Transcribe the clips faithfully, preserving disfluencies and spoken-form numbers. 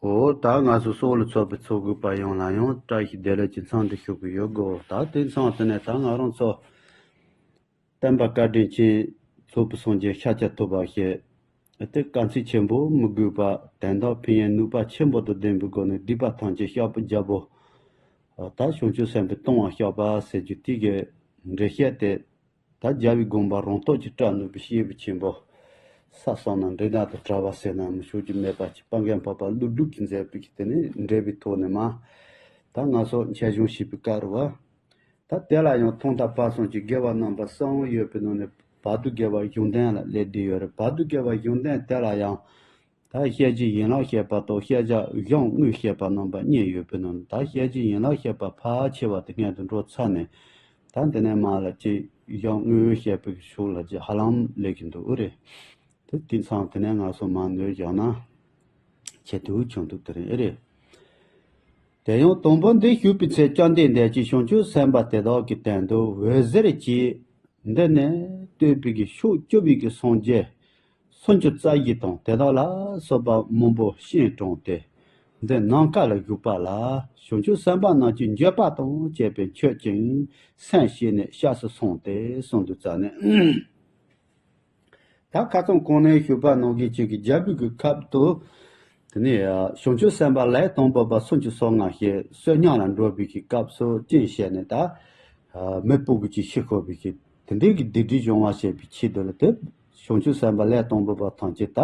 འོ་ད་ང་ཚོ་སྲོག་ལ་ཚོགས་པའི་ཚོགས་དགོས་པ་ཡོངས་ལ་ཡང་བཀྲ་ཤིས་བདེ་ལེགས་ཀྱི་འཚམས་འདྲི་ཞུ་གི་ཡོད་གོ། ད་དེ་མཚམས་དེ་ནས་ད་ང་རང་ཚོ་བསྟན་པ་བཀའ་དྲིན་ཅན་ཚོགས་པའི་སངས་རྒྱས་ཤཱཀྱ་ཐུབ་པ་ཞེས་དེ་དཀའ་ཚེགས་ཆེན་པོ་མི་དགོས་པ་དོན་དག་ཕན་ཡོན་ནུས་པ་ཆེན་པོ་དང་ལྡན་པའི་སྒོ་ནས་སྡིག་པ་ཐམས་ཅད་བཤགས་པའི་རྒྱལ་པོ། ད་བྱང་ཆུབ་སེམས་དཔའི་ལྟུང་བ་བཤགས་པ་ཟེར་རྒྱུ་དེ་གའི་འགྲེལ་བཤད་དེ། ད་རྒྱལ་བའི་དགོངས་པ་རང་རྟོགས་ཀྱིས་བཀྲལ་ནུས་པའི་སྐྱེས་བུ་ཆེན་པོ། ས་གསུམ་ན་འདྲེ་སྣ་དང་བྲལ་བ་ཟེར་ན་མི་ཆོག་རྒྱུ་མེད་པ་ཅིག་དཔལ་མགོན་འཕགས་པ་ཀླུ་སྒྲུབ་ཀྱིས་མཛད་པའི་གི་དེ་ནས་འགྲེལ་པའི་ཐོག་ནས་མ། ད་ང་ཚོ་འཆད་སྦྱོང་བྱེད་པའི་སྐབས་རུ་བ། ད་དེ་ལ་ཡང་ཐོག་མཐའ་བར་གསུམ་གྱི་དགེ་བ་རྣམ་པ་གསུམ་ཡོད་པའི་ནང་ནས་བར་དུ་དགེ་བ་གཞུང་དོན་ལ་སླེབས་བསྡད་ཡོད་རེད། བར་དུ་དགེ་བ་གཞུང་དོན་དེ་ལ་ཡང་། ད་བཤད་རྒྱུའི་ཡན་ལག་བཤད་པ་དང་བཤད་བྱ་གཞུང་དངོས་བཤད་པ་རྣམ་པ་གཉིས་ཡོད་པའི་ནང་ནས་ད་བཤད་རྒྱུའི་ཡན་ལག་བཤད་པ་ཕལ་ཆེ་བ་དེ་སྔོན་དུ་འགྲོ་ཚར་ནས། ད་འདི་ནས་མར་ལ་ཅིག་གཞུང་དངོས་བཤད་པའི་ཕྱོགས་ལ་ཅིག་ཧ་ལམ་སླེབས་ཀྱི་འདུག་ཨེ་རེད། དེ་དེང་སང་དེ་ནས་ང་ཚོ་མར་ནོར་བཞག་ན་ཆེ་དུ་བྱུང་འདུག་དེ་རེད་ཨེ་རེད། དེ་ཡང་དང་པོ་འདི་ཞུས་པའི་ཚེ་བཅོམ་ལྡན་འདས་ཀྱིས་བྱང་ཆུབ་སེམས་དཔའ་དེ་དག་གི་དོན་དུ་འོད་ཟེར་གྱིས། འདི་ནི་བསྟོད་པའི་གི་ཕྱོགས་བཅུ་པའི་གི་སངས་རྒྱས་སུམ་ཅུ་རྩ་བཞི་དང་དེ་དག་ལ་སོགས་པ་མང་པོ་སྤྱན་དྲངས་ཏེ། འདི་ནམ་མཁའ་ལ་བཞུགས་པ་ལ་བྱང་ཆུབ་སེམས་དཔའ་རྣམས་ཀྱི་འགྱོད་པ་དང་བཅས་པས་མཆོད་ཅིང་སེམས་བསྐྱེད་ནས་སྐྱབས་སུ་སོང་སྟེ་གསུངས་འདུག་ཙ་ནས། ད་ཁ་སང་གོང་ནས་ཞུས་པ་ནང་བཞིན་ཅིག་གི་རྒྱལ་པོའི་གི་ཁབ་ཏུ། དེ་ནས་བྱང་ཆུབ་སེམས་དཔའ་ལས་དང་པོ་པ་སུམ་ཅུ་སོ་ལྔ་ཞིག་བསོད་སྙོམས་ལ་འགྲོ་བའི་གི་སྐབས་སུ་སྤྱན་བཤད་ནས་ད། མི་སྤུ་གུ་ཅིག་ཤི་ཤོར་བའི་གི་དེ་འདྲའི་གི་སྡིག་སྒྲིབ་སྦྱོང་བ་བྱེད་པའི་ཆེད་དུ་ལ་དེ། བྱང་ཆུབ་སེམས་དཔའ་ལས་དང་པོ་པ་ཐམས་ཅད་ད་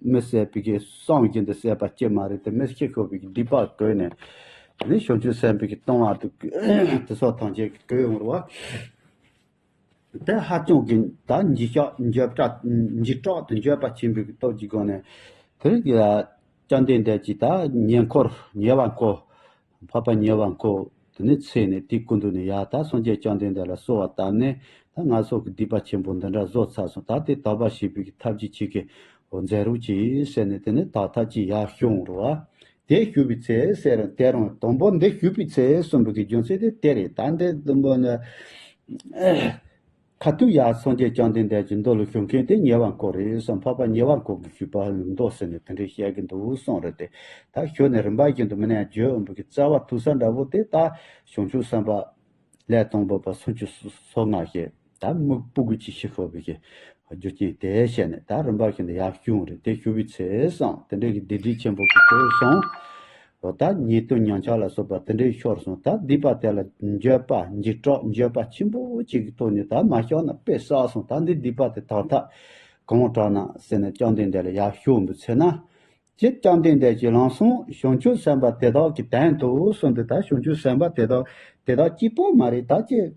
མི་བསད་པའི་གི་བསམ་བཞིན་དུ་བསད་པ་ཅི་མ་རེད་དེ་མི་ཤི་ཤོར་བའི་གི་སྡིག་པ་གོས་ནས། དེ་ནས་བྱང་ཆུབ་སེམས་དཔའི་གི་ལྟུང་བ་དེ་དེ་སོགས་ཐམས་ཅད་གི་གོས་ཡོང་རུ་བ། དེ་ཧ་ཅང་གི་ད་འཇིགས་སྐྲག་འཇིགས་སྐྲག་འཇིགས་སྐྲག་དང་འགྱོད་པ་ཆེན་པོའི་སྟོབས་ཀྱི་སྒོ་ནས། དེ་རིང་གི་བཅོམ་ལྡན་འདས་ཀྱིས་ད་ཉེ་འཁོར་ཉེ་བར་འཁོར། འཕགས་པ་ཉེ་བར་འཁོར་དེ་ནས་ཚེ་ནས་དེའི་སྐུ་མདུན་ནས་ཡར་ད་སངས་རྒྱས་བཅོམ་ལྡན་འདས་ལ་གསོལ་བ་བཏབ་ནས་ད་ང་སོགས་ཀྱི་སྡིག་པ་ཆེན་པོ་འདི་འདྲ་བཟོ་ཚར་སོང་། ད་དེ་དག་པ་བྱེད་པའི་ཐབས་ཀྱི་ཆེད་ཀྱི་འོ་མཛད་རོགས་གྱིས་ཟེར་ནས་དེ་ནས་དག་ཐབས་ཀྱི་ཡར་ཤོང་རུ་བ། དེ་ཞུས་པའི་ཚེ་ཟེར་དེ་རང་དང་པོ་འདི་ཞུས་པའི་ཚེ་གསུངས་པའི་གི་རྒྱུ་མཚན་དེ་དེ་རེད། ད་འདི་དང་པོ་ནི་ཁ་ཐུག་ཡར་སངས་རྒྱས་བཅོམ་ལྡན་འདས་ཀྱི་མདུན་ལ་ཞུ་མཁན་དེ་ཉེ་བར་འཁོར་རེད་བསམ། འཕགས་པ་ཉེ་བར་འཁོར་གྱི་ཞུས་པ་མདོ་ཟེར་ནས་དེ་འདྲའི་བཤད་ཀྱི་འདུག་གསུངས་རེད་དེ། ད་ཞུ་ནས་རིམ་པ་བཞིན་དུ་མི་ནས་བརྗོད་འོང་པའི་གི་རྩ་བ་ཐུག་ས་འདྲ་བོ་དེ་ད་བྱང་ཆུབ་སེམས་དཔའ་ལས་དང་པོ་པ་སུམ་ཅུ་སོ་ལྔ་ཞེས་ད་མི་སྤུ་གུ་ཅིག་ཤི་ཤོར་བའི་གི་རྒྱུ་རྐྱེན་དེ་བཤད་ནས་ད་རིམ་པ་བཞིན་དུ་ཡར་བྱུང་རེད། དེ་ཞུ་བའི་ཚེ་སང་དེ་འདྲའི་གི་སྡིག་སྒྲིབ་ཆེན་པོ་གི་གོས་སོང་། འོ་ད་ཉེས་ལྟུང་ཉམས་ཆག་ལ་སོགས་པ་དེ་འདྲའི་ཤོར་སོང་། ད་སྡིག་པ་དེ་ལ་འགྱོད་པ་འཇིགས་སྐྲག་འགྱོད་པ་ཆེན་པོ་ཅིག་གི་ཐོག་ནས་ད་མ་བཤགས་ན་དཔེ་བསགས་སོང་། ད་འདི་སྡིག་པ་དེ་དག་ཐབས་གང་དྲག་ན་ཟེར་ནས་བཅོམ་ལྡན་འདས་ལ་ཡར་ཞུ་འབུལ་ཚེ་ན། ཅེས་བཅོམ་ལྡན་འདས་ཀྱིས་ལམ་སང་བྱང་ཆུབ་སེམས་དཔའ་དེ་དག་གི་དོན་དུ་གསུངས་ཏེ། ད་བྱང་ཆུབ་སེམས་དཔའ་དེ་དག་དེ་དག་གཅིག་པོ་མ་རེད། ད་ཅེས་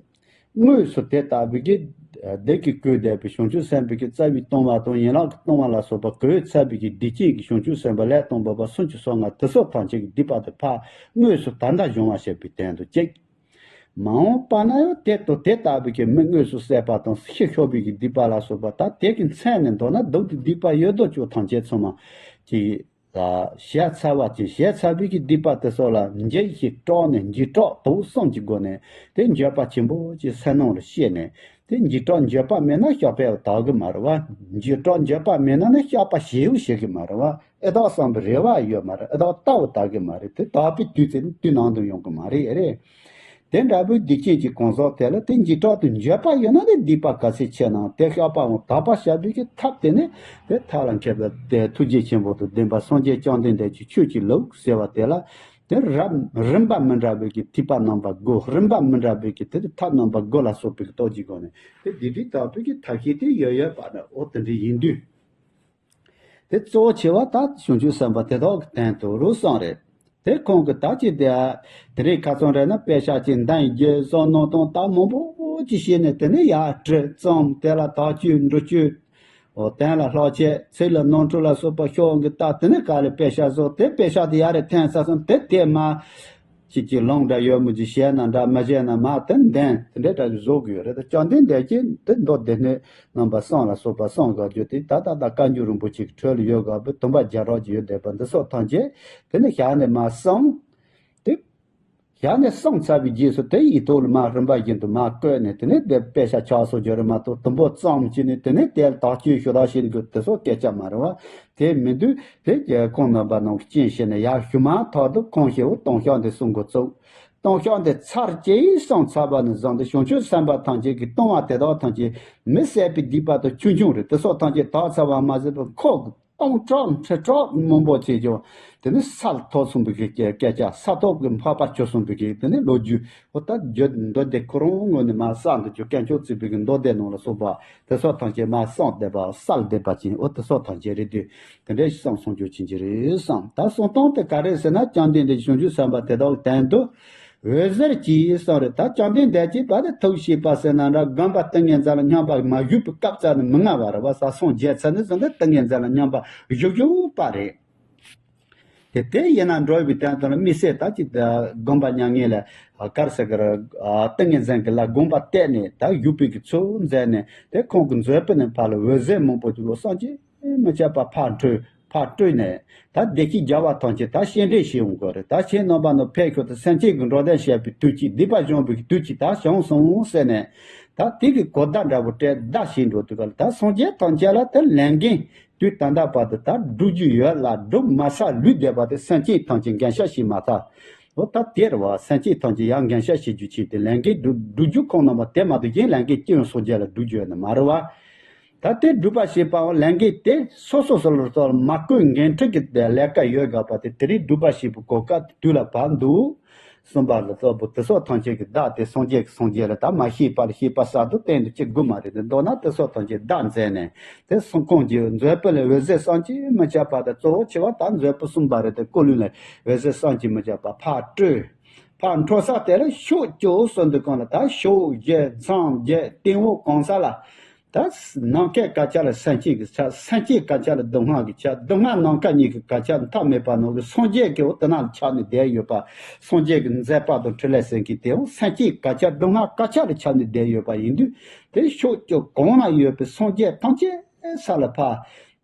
དངོས་སུ་དེ་ལྟ་བུའི་གི་བདག་གིས་བཀོད་བསྡད་པའི་བྱང་ཆུབ་སེམས་དཔའི་གི་རྩ་བའི་ལྟུང་བ་དང་ཡན་ལག་གི་ལྟུང་བ་ལ་སོགས་པ་གོས་ཚར་བའི་གི་སྡིག་ཅན་གྱི་བྱང་ཆུབ་སེམས་དཔའ་ལས་དང་པོ་པ་སུམ་ཅུ་སོ་ལྔ་དེ་སོགས་ཐམས་ཅད་ཀྱི་སྡིག་པ་དེ་ཕར་དངོས་སུ་ད་ལྟ་སྦྱོང་བ་བྱེད་པའི་དོན་དུ་གཅིག་མ་འོངས་པ་ན་ཡང་དེ་དང་དེ་ལྟ་བུའི་གི་མི་དངོས་སུ་བསད་པ་དང་ཤི་ཤོར་བའི་གི་སྡིག་པ་ལ་སོགས་པ་ད་དེ་གི་མཚན་ནས་མདོར་ན་སྡུག་གི་སྡིག་པ་ཡོད་དོ་ཅོག་ཐམས་ཅད་ཚང་མ་གི་བཤགས་ཚར་བ་ཅིག་བཤགས་ཚར་བའི་གི་སྡིག་པ་དེ་སོགས་ལ་འཇིགས་ཤིང་སྐྲག་ནས་འཇིགས་སྐྲག་དོགས་གསུམ་གྱི་སྒོ་ནས་དེ་འགྱོད་པ་ཆེན་པོ་ཅིག་སེམས་ནང་ལ་སྐྱེས་ནས་དེ་འཇིགས་སྐྲག་འགྱོད་པ་མེད་ན་བཤགས་པས་དག་གི་མ་རེད་བ། འཇིགས་སྐྲག་འགྱོད་པ་མེད་ན་ནི་བཤགས་པ་ཞེ་པོ་བྱེད་གི་མ་རེད་བ། ཨེ་དག་བསམ་པའི་རེ་བ་ཡོད་མ་རེད། ཨེ་དག་ལྟ་བུ་དག་གི་མ་རེད། དེ་དག་པའི་དུས་ཚོད་ནི་དུས་ནང་དུ་ཡོང་གི་མ་རེད་རེད། དེ་འདྲ་བོའི་སྡིག་ཅན་གྱི་གང་ཟག་དེ་ལ་དེ་འཇིགས་སྐྲག་ཏུ་འགྱོད་པ་ཡོད་ན་དེ་སྡིག་པ་ག་ཚད་ཆེ་ནའང་དེ་བཤགས་པའམ་དག་པ་བྱ་བའི་གི་ཐབས་དེ་ནི་དེ་ཐབས་ལ་མཁས་པ་དེ་ཐུགས་རྗེ་ཆེན་པོ་དང་ལྡན་པ་སངས་རྒྱས་བཅོམ་ལྡན་འདས་ཀྱི་ཆོས་ཀྱི་ལུགས་ཟེར་བ་དེ་ལ་དེ་རབ་རིམ་པ་མི་འདྲ་བའི་གི་ཐེག་པ་རྣམ་པ་དགུ་རིམ་པ་མི་འདྲ་བའི་གི་དེ་ཐབས་རྣམ་པ་དགུ་ལ་སོགས་པའི་གི་སྟོབས་ཀྱི་སྒོ་ནས་དེ་སྡིག་སྒྲིབ་དག་པའི་གི་ཐབས་ཤེས་དེ་ཡོད་ཡོད་པ་ནི་འོ་དེ་འདྲ་ཡིན་དུས། དེ་གཙོ་བོ་ཆེ་བ་ད་བྱང་ཆུབ་སེམས་དཔའ་དེ་དག་གི་དོན་དུ་རུ་གསུངས་རེད། དེ་ཁོང་གི་ད་ཅི་དེ་དེ་རིང་ཁ་སང་རེད་ན་དཔེ་ཆ་ཅིག་འདོན་རྒྱུ་བསམ་མནོ་དང་ད་མང་པོ་ཅིག་བྱས་ནས་དེ་ནས་ཡར་བྲི་བརྩམ་དེ་ལ་དག་བཅོས་འགྲོ་བཅོས། འོ་དོན་ལ་ལྷག་བཅས་ཚིག་ལ་ནོར་འཁྲུལ་ལ་སོགས་པ་ཤོར་གི་ད་དེ་ནས་ག་ལེ་དཔེ་ཆ་བཟོ་དེ་དཔེ་ཆ་དེ་ཡར་རེ་འཐེན་ས་སོང་དེ་དེ་མ། ཅིག་ཅིག་ལུང་འདྲ་ཡོད་མོད་ཅིག་བཤད་ན་འདྲ་མ་བཤད་ན་མ་དེ་འདོན་དེ་འདྲའི་འདྲ་ཞིག་བཟོ་དགོས་ཡོད་རེད། ད་བཅོམ་ལྡན་འདས་ཀྱིས་དེ་མདོ་སྡེ་སྣོད་རྣམ་པ་གསུམ་ལ་སོགས་པ་གསུངས་དགོས་རྒྱུ་དེ་ད་ལྟ་ད་བཀའ་འགྱུར་རིན་པོ་ཆེ་གི་ཁྲོད་ལ་ཡོད་དགོས་པའི་དུམ་པ་བརྒྱ་ཕྲག་ཅིག་ཡོད་བསྡད་པ་འདི་སོགས་ཐམས་ཅད་དེ་ནས་བཞག་ནས་མ་གསུངས་ཏེ། ཡང་ནས་གསུངས་ཚར་བའི་རྗེས་སུ་དེ་ཡི་ཐོག་ལ་མ་རིམ་པ་བཞིན་དུ་མ་བཀོད་ནས། དེ་ནས་དེ་དཔེ་ཆ་ཆགས་སོ་རྒྱུ་རེད་མ་གཏོགས། དུམ་བུ་ཙམ་གྱིས་ནི་དེ་ནས་དེ་ལ་དག་བཅོས་ཞུ་རོགས་བྱེད་དགོས། དེ་སོགས་སྐད་ཆ་མ་རེད་བ། དེ་མི་འདུག་དེ་རྒྱལ་ཁོང་རྣམ་པ་རྣམས་ཀྱིས་རྐྱེན་བྱས་ནས། ཡར་ཞུ་མ་ཐག་ཏུ་ཁོང་ཞེ་བོ་ལྟུང་བཤགས་འདི་གསུང་འགོ་བཙུགས། ལྟུང་བཤགས་འདི་ཚར་གཅིག་གསུངས་ཚར་བ་ནས་བཟུང་སྟེ། བྱང་ཆུབ་སེམས་དཔའ་ཐམས་ཅད་ཀྱིས་ལྟུང་བ་དེ་དག་ཐམས་ཅད་མི་བཟད་པའི་སྡིག་པ་དང་ཆུང་ཆུང་རེད། དེ་སོགས་ཐམས་ཅད་དག་ཚར་བ་མ་ཟད་པར་ཁོ་གི་སྟོང་ཕྲག་ཁྲི་ཕྲག་མང་པོ་བྱས་ཀྱང་། དེ་ནི་ས་ལ་ཐོབ་སོང་བའི་གི་སྐད་ཆ། ས་ཐོབ་ཀྱི་འཕགས་པ་གྱུར་སོང་བའི་གི་དེ་ནི་ལོ་རྒྱུས། འོ་ད་རྒྱུད་མདོ་སྡེ་ཁོ་རང་ངོས་ནས་མར་གསུངས་འདུག་ཀྱང་། དཀོན་མཆོག་བརྩེགས་པའི་གི་མདོ་སྡེ་ནང་ལ་སོགས་པ་དེ་སོགས་ཐམས་ཅད་མར་གསུངས་བསྡད་པ། གསལ་བསྡད་པ་ཅན། འོ་དེ་སོགས་ཐམས་ཅད་རེད་དུས། དེ་འདྲའི་གསུང་གསུང་རྒྱུ་ཅན་གྱི་རེད་བསམ། ད་གསུང་སྟངས་དེ་ག་རེ་ཟེར་ན། བཅོམ་ལྡན་འདས་ཀྱིས་བྱང་ཆུབ་སེམས་དཔའ་དེ་དག་ལ་དོན་དུ་འོད་ཟེར་གྱིས་གསུངས་རེད། ད་བཅོམ་ལྡན་འདས་ཀྱིས་བ་དེ་ཐུགས་བསྐྱེད་པ་ཟེར་ན་འདྲ། དགོངས་པ་ཏིང་ངེ་འཛིན་ལ་སྙོམས་པར་མ་བཞུགས་པའི་སྐབས་ཙམ་ནི་མི་མངའ་བ་རེད་བ། ས་སངས་རྒྱས་ཚར་ནས་བཟུང་སྟེ་ཏིང་ངེ་འཛིན་ལ་སྙོམས་པར་བཞུགས་བཞུགས་པ་རེད། དེ་དེ་ཡིན་ན་འགྲོ་བའི་དོན་དུ་ལ་དམིགས་བསལ་ད་ཅིག་དགོངས་པ་མྱ་ངན་ལས་ག་རེ་ཟེར་གི་རེད། ཏིང་ངེ་འཛིན་གྱི་ལ་དགོངས་པ་གཏད་ནས་ད་བཞུགས་པའི་གི་ཚུལ་མཛད་ནས། དེ་ཁོང་གི་མཛོད་སྤུ་ནས་ཕར་ལ་འོད་ཟེར་མང་པོ་ཅིག་ལོ་བསམ་གྱིས་མི་ཁྱབ་པ་ཕར་འཕྲོས་ཕར་སྤྲོས་ནས། ད་བདེ་གཤེགས་རྒྱལ་བ་ཐམས་ཅད་ད་སྤྱན་འདྲེན་བྱེད་འོང་གི་རེད། ད་ཁྱེད་རྣམ་པ་རྣམས་ཕེབས་ཤོག་ད་སེམས་ཅན་གྱི་འགྲོ་དོན་བྱེད་པའི་དུས་ཅིག་སྡིག་པ་སྦྱོང་བའི་དུས་ཅིག་ད་བྱུང་སོང་ཟེར་ནས། ད་དེ་གི་གོ་བརྡ་འདྲ་པོ་སྤྲད་བརྡ་བྱེད་འགྲོ་དུས་སྐབས་ལ། ད་སངས་རྒྱས་ཐམས་ཅད་ལ་ད་ལས་འགན་དུས་ད་ལྟ་བར་དུ་ད་སྒྲུབ་རྒྱུ་ཡོད་ལ། སྒྲུབ་མ་ཚར་ལུས་བསྡད་པ་དེ་སེམས་ཅན་ཐམས་ཅད་འགན་ཤས་བཞེས་མ་ཐག་འོ་ད་དེ་རེད་བ། སེམས་ཅན་ཐམས་ཅད་ཡང་འགན་ཤས་བཞེས་རྒྱུ་ཆེད་དུ་ལས་འགན་སྒྲུབ་སྒྲུབ་རྒྱུ་ཁོང་རྣམ་པ་དེ་མ་གཏོགས་གཞན་ལས་འགན་ཅི་ཡང་སངས་རྒྱས་ལ་སྒྲུབ་རྒྱུ་ཡོད་ནི་མ་རེད་བ། ད་དེ་སྒྲུབ་པ་བྱེད་པའང་ལས་འགན་དེ་སོ་སོ་སོ་ལ་སོ་མ་བསྐུལ་འགན་འཁྲི་གི་ལས་ཀ་ཡོད་དགོས་པ་དེ་དེ་རིང་སྒྲུབ་པ་བྱེད་པའི་གོ་སྐབས་དེ་དུས་ལ་བབ་འདུག་གསུངས་པ་ལ་སོགས་པ་དེ་སོགས་ཐམས་ཅད་ཀྱི་བདག་དེ་སངས་རྒྱས་ཀྱི་སངས་རྒྱས་ལ་ད་མ་ཤེས་པ་ལ་ཤེས་པ་གསར་དུ་བསྟན་དུ་ཅི་དགོས་མ་རེད། དེ་མདོར་ན་དེ་སོགས་ཐམས་ཅད་བདག་མཛད་ནས། དེ་སོགས་ཁོང་གི་མཛོད་སྤུ་ལས་འོད་ཟེར་བསམ་གྱིས་མི་ཁྱབ་པ་དང་། གཙོ་བོ་ཆེ་བ་ད་མཛོད་སྤུ་གསུམ་པ་རེད། དེ་སྐུ་ལུས་ལས་འོད་ཟེར་བསམ་གྱིས་མི་ཁྱབ་པ་ཕར་སྤྲོས། ཕར་འཕྲོ་ས་དེ་ལ་ཕྱོགས་བཅུ་གསུམ་དུ་གང་ལ་ད་ཕྱོགས་བཞི་མཚམས་བརྒྱད་སྟེང་འོག་གང་ས་ལ། ད་ནམ་མཁའི་སྐར་ཆ་ལ་སེམས་ཅན་གྱི་ཆ། སེམས་ཅན་སྐར་ཆ་ལ་སྡུག་བསྔལ་གྱི་ཆ། སྡུག་བསྔལ་ནམ་མཁའ་གཉིས་ཀྱི་སྐར་ཆ་མཐའ་མེད་པ་ནང་གི་སངས་རྒྱས་ཀྱི་འོ་དེ་ན་ལ་ཁྱབ་ནས་བསྡད་ཡོད་པ། སངས་རྒྱས་ཀྱི་མཛད་པ་དང་འཕྲིན་ལས་ཟེར་མཁན་དེའང་སེམས་ཅན་སྐར་ཆ་སྡུག་བསྔལ་སྐར་ཆ་ལ་ཁྱབ་ནས་བསྡད་ཡོད་པ་ཡིན་དུས། དེ་ཕྱོགས་བཅུ་གང་ན་ཡོད་པའི་སངས་རྒྱས་ཐམས་ཅད་ས་ལ་ཕར།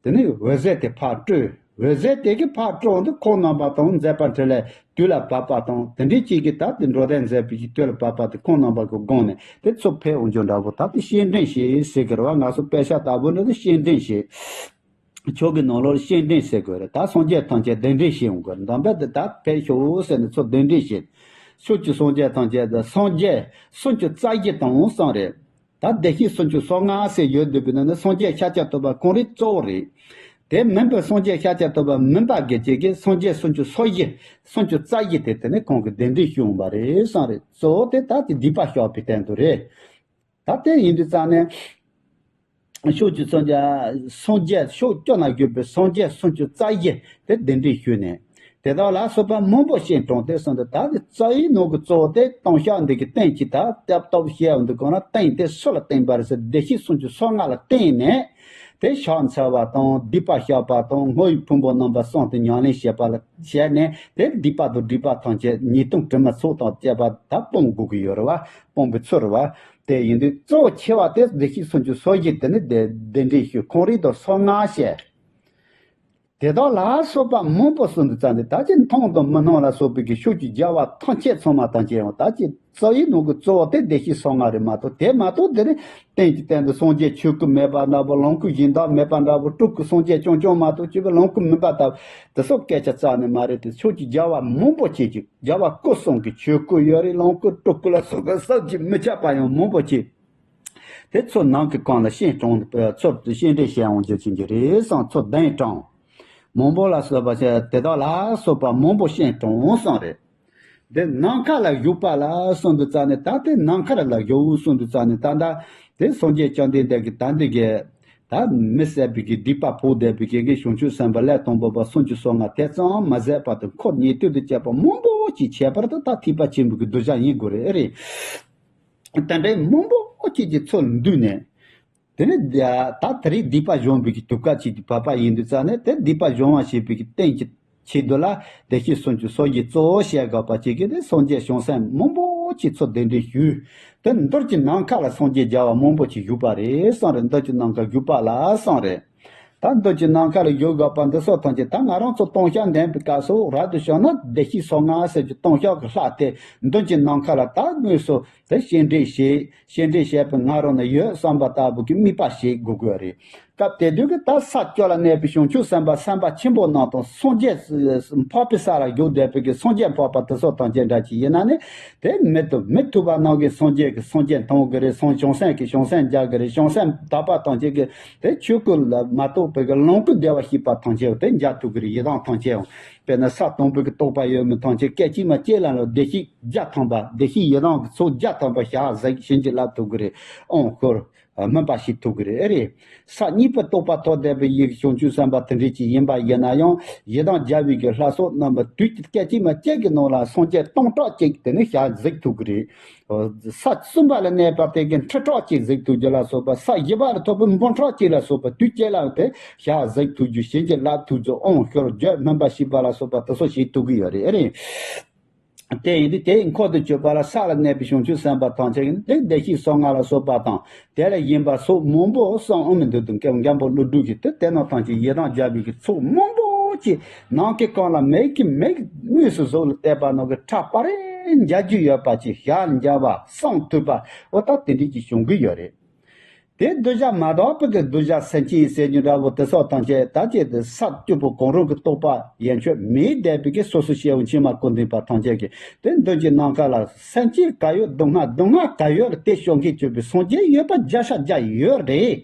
དེ་ནས་འོད་ཟེར་དེ་ཕར་སྤྲོས། འོད་ཟེར་དེ་གིས་ཕར་སྤྲོས་འོང་དུས་ཁོང་རྣམ་པ་དང་མཛད་པ་འཕྲིན་ལས་དུས་ལ་བབ་པ་དང་། དེ་འདྲའི་ཅིག་གིས་ད་དེ་འགྲོ་དོན་མཛད་པའི་ཅིག་དུས་ལ་བབ་པ་དེ་ཁོང་རྣམ་པ་གི་དགོངས་ནས་དེ་ཚུར་ཕེབས་འོང་རྒྱུ་འདྲ་པོ། ད་དེ་སྤྱན་འདྲེན་བྱེད་ཟེར་གི་རེད་བ། ང་ཚོ་དཔེ་ཆ་ལྟ་བུ་འདྲ་དེ་སྤྱན་འདྲེན་བྱེད། ཆོས་ཀྱི་ནང་ལོགས་ལ་སྤྱན་འདྲེན་ཟེར་དགོས་རེད། ད་སངས་རྒྱས་ཐམས་ཅད་གདན་འདྲེན་བྱེད་འོང་གི་རེད། འདམ་པད་དེ་ད་ཕེབས་ཤོག་ཟེར་ནས་ཚུར་གདན་འདྲེན་བྱེད། ཕྱོགས་ཀྱི་སངས་རྒྱས་ཐམས་ཅད་དེ་སངས་རྒྱས་སུམ་ཅུ་རྩ་བཞི་དང་གསུངས་རེད། ད་བདེ་གཤེགས་སུམ་ཅུ་སོ་ལྔ་ཟེར་ཡོད་འདུག་པའི་ནང་ནས་སངས་རྒྱས་ཤཱཀྱ་ཐུབ་པ་ཁོང་རང་གཙོ་བོ་རེད། དེ་མིན་པའི་སངས་རྒྱས་ཤཱཀྱ་ཐུབ་པ་མིན་པ་གི་ཅིག་གིས་སངས་རྒྱས་སུམ་ཅུ་སོ་བཞི། སུམ་ཅུ་རྩ་བཞི་དེ་དེ་ནི་ཁོང་གིས་གདན་འདྲེན་ཞུས་འོང་བ་རེད་གསུངས་རེད། གཙོ་བོ་དེ་ད་དེ་སྡིག་པ་བཤགས་པའི་དོན་དུ་རེད། ད་དེ་ཡིན་དུས་ཙང་ནས། ཕྱོགས་ཀྱི་སངས་རྒྱས། སངས་རྒྱས་ཕྱོགས་བཅུ་ན་བཞུགས་པའི་སངས་རྒྱས་སུམ་ཅུ་རྩ་བཞི་དེ་གདན་འདྲེན་ཞུས་ནས། དེ་དག་ལ་སོགས་པ་མང་པོ་སྤྱན་དྲངས་ཏེ་གསུངས་ཏེ། ད་དེ་རྩ་བའི་ནང་གི་གཙོ་བོ་དེ་ལྟུང་བཤགས་འདི་གི་རྟེན་གྱི་ད་ལྟ་སྟབས་བཤད་འོང་དུས་གང་ན། རྟེན་དེ་སུ་ལ་བརྟེན་པ་རེད་ཟེར། བདེ་གཤེགས་སུམ་ཅུ་སོ་ལྔ་ལ་བརྟེན་ནས་དེ་ཕྱག་འཚལ་བ་དང་། སྡིག་པ་བཤགས་པ་དང་། བསྔོ་བའི་ཕུང་པོ་རྣམ་པ་གསུམ་དེ་ཉམས་ལེན་བྱེད་པ་ལ་བྱས་ནས། དེ་སྡིག་པ་དང་སྒྲིབ་པ་ཐམས་ཅད་ཉེས་ལྟུང་དྲི་མ་ཚོགས་དང་བཅས་པ་ད་སྤོང་དགོས་ཀྱི་ཡོད་རེད་བ། སྤོང་བའི་ཚུལ་རེད་བ། དེ་ཡིན་དུས་གཙོ་བོ་ཆེ་བ་དེ་བདེ་གཤེགས་སུམ་ཅུ་སོ་བཞི་དེ་ནི་དེ་གདན་འདྲེན་ཞུས། ཁོང་རང་དང་སོ་ལྔ་བྱས། དེ་དག་ལ་སོགས་པ་མང་པོ་གསུངས་འདུག་ཙང་ནས། ད་ཅི་མཐོང་དང་མི་སྣང་ལ་སོགས་པའི་གི་ཕྱོགས་ཀྱི་རྒྱལ་བ་ཐམས་ཅད་ཚང་མ་དང་བཅས་ཡང་། ད་ཅི་རྩ་བའི་ནང་གི་གཙོ་བོ་དེ་བདེ་གཤེགས་སོ་ལྔ་རེད་མ་གཏོགས། དེ་མ་གཏོགས་དེ་ནི་རྟེན་གྱི་སྟེང་དུ་སངས་རྒྱས་ཆོས་སྐུ་མེད་པ་འདྲ་པོ། ལོངས་སྐུ་གཞན་དག་མེད་པ་འདྲ་པོ། སྤྲུལ་སྐུ་སངས་རྒྱས་རྐྱང་རྐྱང་མ་གཏོགས་སྤྱི་བོའི་ལོངས་སྐུ་མིན་པ་ལྟ་བུ། དེ་སོགས་སྐད་ཆ་རྩ་ནས་མ་རེད་དེ། ཕྱོགས་ཀྱི་རྒྱལ་བ་མང་པོ་བྱས་ཀྱི། རྒྱལ་བ་སྐུ་གསུམ་གྱི་ཆོས་སྐུ་ཡོད་རེད། ལོངས་སྐུ་སྤྲུལ་སྐུ་ལ་སོགས་པ་བསམ་གྱིས་མི་ཁྱབ་པ་ཡང་མང་པོ་བྱས། དེ་ཚོ་ནང་གི་གང་ལ་སྤྱན་དྲངས་ཚུར་དུ་སྤྱན་འདྲེན་བྱས་འོང་རྒྱུ་ཅན་གྱི་རེད་བསམ། ཚུར་གདན་དྲངས། མང་པོ་ལ་སོགས་པ་བྱས། དེ་དག་ལ་སོགས་པ་མང་པོ་སྤྱན་དྲངས་གསུངས་རེད། དེ་ནམ་མཁའ་ལ་བཞུགས་པ་ལ་གསུངས་འདུག་ཙང་ནས། ད་དེ་ནམ་མཁའ་ལ་བཞུགས་གསུངས་འདུག་ཙང་ནས། ད་ལྟ་དེ་སངས་རྒྱས་བཅོམ་ལྡན་འདས་ཀྱིས་ད་འདི་གའི་ད་མི་བསད་པའི་གི་སྡིག་པ་ཕོག་བསྡད་པའི་གི་གི་བྱང་ཆུབ་སེམས་དཔའ་ལས་དང་པོ་པ་སུམ་ཅུ་སོ་ལྔ་དེ་ཙམ་མ་ཟད་པར་དུ་འཁོར་ཉན་ཐོས་དང་བཅས་པ་མང་པོ་ཅིག་ཁྱད་པར་དུ་ད་ཐེག་པ་ཆེན་པོའི་གི་གདུལ་བྱ་ཡིན་དགོས་རེད། ཨེ་རེད། དེ་འདྲའི་མང་པོ་ཅིག་གི་ཚུར་འདུས་ནས། དེ་ནས་ད་དེ་རིང་སྡིག་པ་སྦྱོང་བའི་གི་དུས་སྐབས་ཅིག་ཏུ་བབ་པ་ཡིན་དུས་ཙང་ནས། དེ་སྡིག་པ་སྦྱོང་བ་བྱེད་པའི་གི་རྟེན་གྱི་ཆེད་དུ་ལ་བདེ་གཤེགས་སུམ་ཅུ་སོ་བཞི་གཙོ་བོ་བྱས་དགོས་པ་ཅིག་གིས་ནི་སངས་རྒྱས་བྱང་སེམས་མང་པོ་ཅིག་ཚུར་གདན་འདྲེན་ཞུས། དེ་མདུན་གྱི་ནམ་མཁའ་ལ་སངས་རྒྱས་རྒྱལ་བ་མང་པོ་ཅིག་བཞུགས་པ་རེད་གསུངས་རེད། མདུན་གྱི་ནམ་མཁའ་བཞུགས་པ་ལ་གསུངས་རེད། ད་མདུན་གྱི་ནམ་མཁའ་ལ་བཞུགས་དགོས་པ་འདི་སོགས་ཐམས་ཅད། ད་ང་རང་ཚོ་ལྟུང་བཤགས་འདོན་པའི་སྐབས་སུ་རབ་ཏུ་བྱུང་ན་བདེ་གཤེགས་སོ་ལྔ་ཟེར་གྱི་ལྟུང་བཤགས་ཀྱི་ལྷ་དེ་མདུན་གྱི་ནམ་མཁའ་ལ་ད་དངོས་སུ་དེ་སྤྱན་འདྲེན་བྱེད། སྤྱན་འདྲེན་བྱེད་པའི་ང་རང་ན་ཡོད་བསམ་པ་ལྟ་བུ་གི་དམིགས་པ་ཞིག་དགོས་དགོས་རེད། སྐབས་དེ་དུས་ཀྱི་ད་ས་བཅུ་ལ་གནས་པའི་བྱང་ཆུབ་སེམས་དཔའ་སེམས་དཔའ་ཆེན་པོ་རྣམས་དང་། སངས་རྒྱས་འཕགས་པའི་ས་ལ་བཞུགས་བསྡད་པའི་གི་སངས་རྒྱས་འཕགས་པ་དེ་སོགས་ཐམས་ཅད་འདྲ་ཅིག་ཡིན་ན་ནི། དེ་མི་ཐུབ་མི་ཐུབ་པ་རྣམས་ཀྱིས་སངས་རྒྱས་ཀྱི་སངས་རྒྱས་མཐོང་གི་རེད། སངས་བྱང་སེམས་ཀྱིས་བྱང་སེམས་མཇལ་གི་རེད། བྱང་སེམས་དག་པ་ཐམས་ཅད་ཀྱིས་དེ་ཆོས་སྐུ་ལ་མ་གཏོགས་པའི་གི་ལོངས་སྐུ་བདེ་བར་གཤེགས་པ་ཐམས་ཅད་དེ་མཇལ་ཐུབ་ཀྱི་རེད། ཡི་དམ་ཐམས་ཅད་དཔེར་ན་ས་དང་པོའི་གི་རྟོགས་པ་ཡོད་མི་ཐམས་ཅད་སྐད་ཅིག་མ་གཅིག་ལ་ལ་བདེ་གཤེགས་བརྒྱ་ཐམ་པ། བདེ་གཤེགས་ཡི་དམ་གྱི་ཚོགས་བརྒྱ་ཐམ་པ་ཞལ་གཟིགས་བྱིན་གྱིས་བརླབ་ཐུབ་ཀྱི་རེད། དབང་ཤོར། སྨིན་པ་ཞིག་ཐུབ་ཀྱི་རེད། ཨེ་རེད། ས་གཉིས་པ་རྟོགས་པ་ཐོབ་བསྡད་པའི་ཡིད་བྱང་ཆུབ་སེམས་དཔའ་དེ་འདྲ་ཅིག་ཡིན་པ་ཡིན་ན་ཡང་། ཡི་དམ་རྒྱལ་བའི་གི་ལྷ་ཚོགས་རྣམས་པ་དུས་ཀྱི་སྐད་ཅིག་མ་གཅིག་གི་ནང་ལ་སངས་རྒྱས་སྟོང་ཕྲག་གཅིག་དེ་ནི་ཞལ་གཟིགས་ཐུབ་ཀྱི་རེད། ས་གསུམ་པ་ལ་གནས་པ་དེ་གི་ཁྲི་ཕྲག་གཅིག་གཟིགས་ཐུབ་རྒྱུ་ལ་སོགས་པ། ས་བཞི་པ་ལ་ཐོབ་པའི་འབུམ་ཕྲག་གཅིག་ལ་སོགས་པ་དུས་གཅིག་ལ་དེ་ཞལ་གཟིགས་ཐུབ་རྒྱུ། བྱིན་གྱིས་བརླབ་ཐུབ་རྒྱུ། དབང་ཤོར་བརྗོད་སྨིན་པ་ཞིག་པ་ལ་སོགས་པ་དེ་ཚོ་ཞིག་ཐུབ་ཀྱི་ཡོད་རེད། ཨེ་རེད། དེ་ཡིན་དུས་དེའི་འཁོར་དུ་གྱུར་པ་ལ་ས་ལ་གནས་པའི་བྱང་ཆུབ་སེམས་དཔའ་ཐམས་ཅད་ཀྱིས་དེ་བདེ་གཤེགས་སོ་ལྔ་ལ་སོགས་པ་དང་དེ་ལས་གཞན་པ་སོགས་མང་པོ་གསུངས། འོ་མི་འདུག་ཏུ་མགོན་པོ་ཀླུ་སྒྲུབ་ཀྱིས་དེ་དེ་རྣམས་ཐམས་ཅད་ཡི་དམ་རྒྱལ་བའི་གི་ཚོགས་མང་པོ་ཅིག་ནམ་མཁའི་གང་ལ་མིག་གིས་མིག་དངོས་སུ་གཟུགས་ལ་བལྟས་པ་ནང་གི་ཕྲ་པ་རེ་མཇལ་རྒྱུ་ཡོད་པ་ཅིག་ཞལ་མཇལ་བ་གསུང་ཐོས་པ་འོ་ད་དེ་འདྲ་ཅིག་བྱུང་གི་ཡོད་རེད། དེ་གདུལ་བྱ་མ་དག་པའི་གི་གདུལ་བྱ་སེམས་ཅན་ཟེར་རྒྱུ་འདྲ་བོ་དེ་སོགས་ཐམས་ཅད་ད་ཅི་དེ་ས་བཅུ་པོ་གང་རུང་གི་རྟོགས་པ་ཡན་ཆོད་མེད་བསྡད་པའི་གི་སོ་སོ་སྐྱེ་བོ་ཕྱི་མ་ཀུན་ལྡན་པ་ཐམས་ཅད་ཀྱིས་དེ་མདུན་གྱི་ནམ་མཁའ་ལ་སེམས་ཅན་ག་ཡོད་སྡུག་བསྔལ་སྡུག་བསྔལ་ག་ཡོད་ལ་དེ་སྐྱོང་གིས་གྱུར་པའི་སངས་རྒྱས་ཡོད་པ་བརྒྱ་ཆ་བརྒྱ་ཡོད་རེད།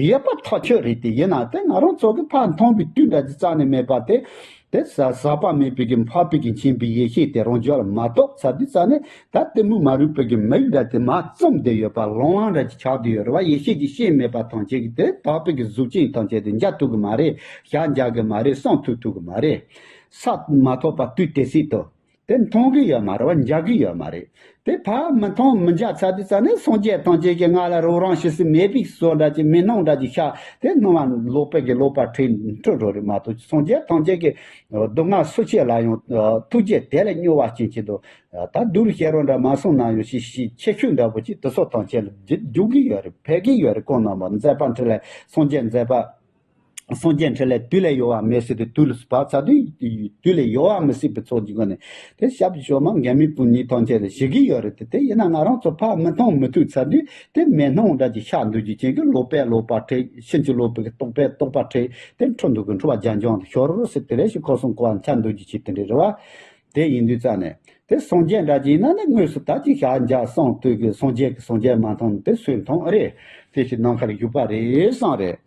ཡོད་པ་ཐག་ཆོད་རེད། དེ་ཡིན་ན་དེ་ང་རང་ཚོ་གི་ཕར་མཐོང་བའི་དུས་འདྲ་ཅིག་རྩ་ནས་མེད་པ་དེ། དེ་ཟ་ཟག་པ་མེད་པའི་གི་འཕགས་པའི་གི་མཁྱེན་པའི་ཡེ་ཤེས་དེ་རང་རྒྱུད་ལ་མ་གཏོགས་ཚར་དུས་ཙ་ནས་ད་གཏི་མུག་མ་རིག་པའི་གི་མིག་འདྲ་དེ་མར་བཙུམས་བསྡད་ཡོད་པ་ལོང་བ་འདྲ་ཅིག་ཆགས་བསྡད་ཡོད་རེད་བ། ཡེ་ཤེས་ཀྱི་ཤེས་མེད་པ་ཐམས་ཅད་ཀྱིས་དེ་དག་པའི་གི་གཟུགས་ཅན་ཐམས་ཅད་དེ་མཇལ་ཐུབ་གི་མ་རེད། ཞལ་མཇལ་གི་མ་རེད། གསུང་ཐོས་ཐུབ་གི་མ་རེད། ས་མ་ཐོབ་པ་དུས་དེ་སྲིད་དུ་དེ་མཐོང་གི་ཡོད་མ་རེད་བ། མཇལ་གི་ཡོད་མ་རེད། དེ་ཕར་མི་མཐོང་མི་མཇལ་ཚར་དུས་ཙ་ནས་སངས་རྒྱས་ཐམས་ཅད་ཀྱིས་ང་ལ་རོགས་རམ་བྱེད་སྲིད་མེད་པའི་བཟོ་འདྲ་ཅིག་མི་སྣང་འདྲ་ཅིག་ཤར། དེ་སྣང་བ་ལོག་པའི་གི་ལོག་པ་ཁྲིད་འཁྲུལ་འགྲོ་རེད་མ་གཏོགས། སངས་རྒྱས་ཐམས་ཅད་ཀྱིས་སྡུག་བསྔལ་སུ་ཆེ་ལ་ཡང་ཐུགས་རྗེ་དེ་ལས་སྨྱོ་བ་ཅན་ཆེད་དུ། ད་སྡུག་རུ་བཤད་རོགས་འདྲ་མ་སོང་ན་ཡང་ཤི་ཤི་ཁྱད་ཆོས་འདྲ་པོ་ཅིག་དེ་ཚོ་ཐམས་ཅད་ལ་འཇུག་གི་ཡོད་རེད། ཕན་གི་ཡོད་རེད། ཁོང་རྣམ་པ་མཛད་པ་འཕྲིན་ལས་སངས་རྒྱས་མཛད་པ། སངས་རྒྱས་འཕྲིན་ལས་དུས་ལས་ཡོལ་བ་མེད་ཟེར་ཏེ་དུས་ལ་བབས་ཚར་དུས་དུས་ལས་ཡོལ་བ་མི་སྲིད་པའི་ཚོགས་ཀྱི་སྒོ་ནས་དེ་ཞབས་ཀྱི་ཤོག་མ་འགལ་མེད་དཔུང་གཉེན་ཐམས་ཅད་ལ་བཞེས་ཀྱི་ཡོད་རེད་དེ། དེ་ཡིན་ན་ང་རང་ཚོ་ཕར་མི་མཐོང་མི་ཐོས་ཚར་དུས་དེ་མི་སྣང་འདྲ་ཅིག་ཤར་འདུག་ཅིག་ཅན་གྱི་ལོག་པས་ལོག་པ་ཁྲིད། ཕྱིན་ཅི་ལོག་པའི་རྟོག་པས་རྟོག་པ་ཁྲིད། དེ་འཁྲུལ་འདུག་གི་འཁྲུལ་བ་རྒྱ་འབྱམས་ཤོར་ཟེར་དེ་རེ་ཞིག་ཁོ་སོང་གོ་བ་འཆར་འདུག་ཅིག་ཅིག་དེ་འདྲ་རེད་བ། དེ་ཡིན་དུས་ཙ་ནས་དེ་སངས་རྒྱས་འདྲ་ཅིག་ཡིན་ན་ནི་དངོས་སུ་ད་ཅིག་ཞལ་མཇལ་གསུང་ཐོས་ཀྱི་སངས་རྒྱས་ཀྱི་སངས་རྒྱས་མ་མཐོང་དེ་སུས་མཐོང་ཨེ་རེད། དེ་ཞིག་ནམ་མཁའ་ལ་བཞུགས་པ་རེད་བསམ་རེད།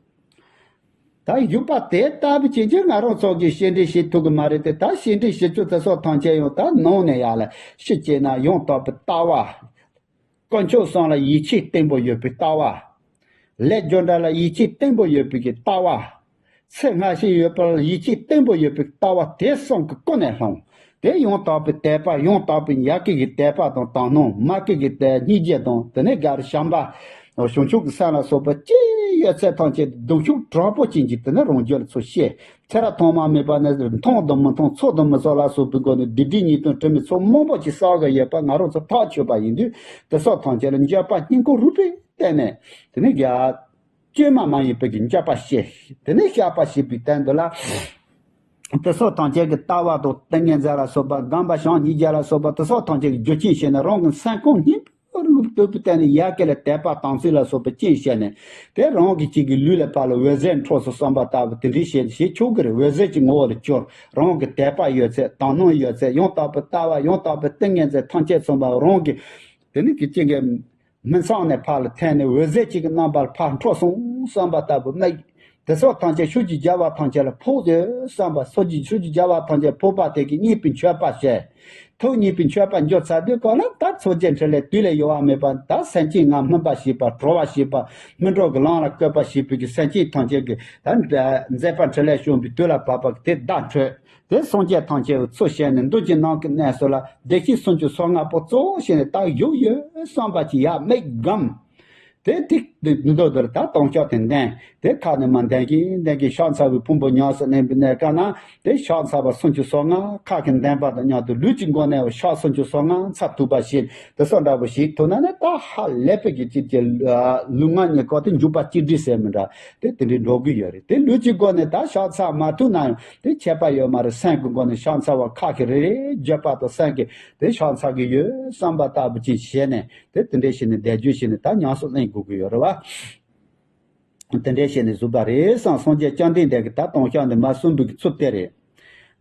ད་བཞུགས་པ་དེ་ལྟ་བུ་ཅན་གྱིས་ང་རང་ཚོ་གིས་སྤྱན་འདྲེན་བྱེད་ཐུབ་ཀྱི་མ་རེད་དེ། ད་སྤྱན་འདྲེན་བྱེད་ཚུལ་དེ་སོགས་ཐམས་ཅད་ཡང་ད་ནང་ནས་ཡར་ལ་ཤུགས་བསྐྱེད་ན་ཡང་དག་པའི་ལྟ་བ། དཀོན་མཆོག་གསུམ་ལ་ཡིད་ཆེས་བརྟན་པོ་ཡོད་པའི་ལྟ་བ། ལས་རྒྱུ་འབྲས་ལ་ཡིད་ཆེས་བརྟན་པོ་ཡོད་པའི་གི་ལྟ་བ། ཚེ་སྔ་ཕྱི་ཡོད་པ་ལ་ཡིད་ཆེས་བརྟན་པོ་ཡོད་པའི་ལྟ་བ་དེ་གསུམ་གྱི་ཀུན་ནས་སློང་། དེ་ཡང་དག་པའི་དད་པ། ཡང་དག་པའི་ཡ་གི་གི་དད་པ་དང་དག་སྣང་། མ་གི་གི་དད་སྙིང་རྗེ་དང་དེ་ནས་ག་རེ་བྱམས་པ། བྱང་ཆུབ་ཀྱི་སེམས་ལ་སོགས་པ་ཅི་ཡོད་ཚད་ཐམས་ཅད་གདུང་ཤུགས་དྲག་པོ་ཅན་གྱིས་དེ་ནས་རང་རྒྱུད་ལ་ཚུར་བཤད། ཚེ་རབས་ཐོག་མ་མེད་པ་ནས་མཐོང་དང་མི་མཐོང་ཚོར་དང་མི་ཚོར་ལ་སོགས་པའི་སྒོ་ནས་སྡིག་སྒྲིབ་ཉེས་ལྟུང་དྲི་མའི་ཚོགས་མང་པོ་ཅིག་བསགས་ཀྱི་ཡོད་པ་ང་རང་ཚོ་ཐག་ཆོད་པ་ཡིན་དུས་དེ་སོགས་ཐམས་ཅད་ལ་འགྱོད་པ་སྙིང་ཁོང་རུས་པའི་གཏིང་ནས་དེ་ནས་རྒྱ། བཅོས་མ་མ་ཡིན་པའི་གི་འགྱོད་པ་བྱེད། དེ་ནས་བཤགས་པ་བྱེད་པའི་སྟེང་དུ་ལ། དེ་སོགས་ཐམས་ཅད་ཀྱི་ལྟ་བ་དང་ཏིང་ངེ་འཛིན་ལ་སོགས་པ། སྒོམ་པ་བྱམས་སྙིང་རྗེ་ལ་སོགས་པ་དེ་སོགས་ཐམས་ཅད་ཀྱི་རྒྱུ་རྐྱེན་བྱས་ནས་རང་གི་སེམས་ཁོང་སྙིང་པོ་ལུགས་ལྟ་བུའི་སྟེང་ནས་ཡ་གི་ལ་དད་པ་དམ་ཚིག་ལ་སོགས་པའི་རྐྱེན་བྱས་ནས། དེ་རང་གི་གཅིག་གི་ལུས་ལ་ཕར་ལ་འོད་ཟེར་འཕྲོ་སོང་བསམ་པ་ལྟ་བུ་དེ་འདྲའི་བྱས་བྱེད་ཆོག་གི་རེད། འོད་ཟེར་གྱི་ངོ་བོ་ལ་གྱུར། རང་གི་དད་པ་ཡོད་ཚད་དག་སྣང་ཡོད་ཚད་ཡང་དག་པའི་ལྟ་བ་ཡང་དག་པའི་ཏིང་ངེ་འཛིན་ཐམས་ཅད་མཚོན་པ་རང་གི་དེ་ནི་གི་གཅིག་གི་མིག་མཚམས་ནས་ཕར་ལ་འཐེན་ནས་འོད་ཟེར་གཅིག་གི་རྣམ་པར་ཕར་འཕྲོ་སོང་བསམ་པ་ལྟ་བུ་དམིགས། དེ་སོགས་ཐམས་ཅད་ཕྱོགས་ཀྱི་རྒྱལ་བ་ཐམས་ཅད་ལ་ཕོག་སྟེ་བསམ་པ་སོགས་ཀྱི་ཕྱོགས་ཀྱི་རྒྱལ་བ་ཐམས་ཅད་ཕོག་པ་དེ་གིས་མཉེས་པའི་མཆོད་པ་བྱས། ཐུགས་མཉེས་པའི་མཆོད་པ་འབྱོར་ཚར་དུས་གང་ལ་ད་མཚོ་རྒྱལ་འཕྲིན་ལས་དུས་ལས་ཡོལ་བ་མེད་པ་ད་སེམས་ཅན་ང་སྨིན་པ་བྱེད་པ་གྲོལ་བ་བྱེད་པ་སྨིན་གྲོལ་གྱི་ལམ་ལ་བཀོད་པ་བྱེད་པའི་གི་སེམས་ཅན་ཐམས་ཅད་ཀྱི་ད་མཛད་པ་འཕྲིན་ལས་བྱུང་བའི་དུས་ལ་བབ་པ་དེ་བརྡ་འཕྲོད། དེ་སངས་རྒྱས་ཐམས་ཅད་ཀྱི་ཚུལ་བྱས་ནས་མདུན་གྱི་ནམ་མཁའི་གནས་སུ་ལ་བདེ་གཤེགས་སུམ་ཅུ་སོ་ལྔ་པོ་གཙོ་བོ་བྱས་ནས་ད་བཞུགས་ཡོད་བསམ་པ་ཅིག་ཡར་མིག་བསྒོམ། དེ་དེ་ འདི་འདི་འདི་ལྟར་ད་ལྟུང་བཤགས་དེ་འདོན། དེ་ཁ་ནས་མར་འདོན་གིན་འདོན་གིན་ཕྱག་འཚལ་བའི་ཕུང་པོ་ཉམས་སུ་ལེན་པའི་གནས་སྐབས་ན་དེ་ཕྱག་འཚལ་བ་སུམ་ཅུ་སོ་ལྔ་ཁ་གི་འདོན་པ་དང་མཉམ་དུ་ལུས་ཀྱི་སྒོ་ནས་ཕྱག་སུམ་ཅུ་སོ་ལྔ་འཚལ་ཐུབ་པ་ཞིག་དེ་སོགས་འདྲ་པོ་ཞིག་ཐུབ་ན་ནི་ད་ཧ་ལས་པའི་གི་ཅིག་གི་ལུས་ངག་གཉིས་ཀ་དེ་འཇུག་པ་གཅིག་སྒྲིལ་ཟེར་མི་འདྲ་དེ་དེ་འདྲའི་འགྲོ་གི་ཡོད་རེད། དེ་ལུས་ཀྱི་སྒོ་ནས་ད་ཕྱག་འཚལ་མ་ཐུབ་ན་ཡང་དེ་ཁྱད་པར་ཡོད་མ་རེད། སེམས་ཀྱི་སྒོ་ནས་ཕྱག་འཚལ་བ་ཁ་གི་རེ་རེ་བརྗོད་པ་དང་སེམས་ཀྱི་དེ་ཕྱག་འཚལ་གི་ཡོད་བསམ་པ་ལྟ་བུ་ཅིག་བྱས་ནས། དེ་དེ་འདྲས་བྱས་ནས་བཟླས་བརྗོད་བྱས་ནས་ད་ཉམས་སུ་ལེན་དགོས་ཀྱི་ཡོད་རེད་བ། དེ་འདྲས་བྱས་ནས་བཟོས་པ་རེད་བསམ། སངས་རྒྱས་བཅོམ་ལྡན་འདས་ཀྱིས་ད་ལྟུང་བཤགས་འདི་མ་གསུངས་པའི་གི་ཚུལ་དེ་རེད།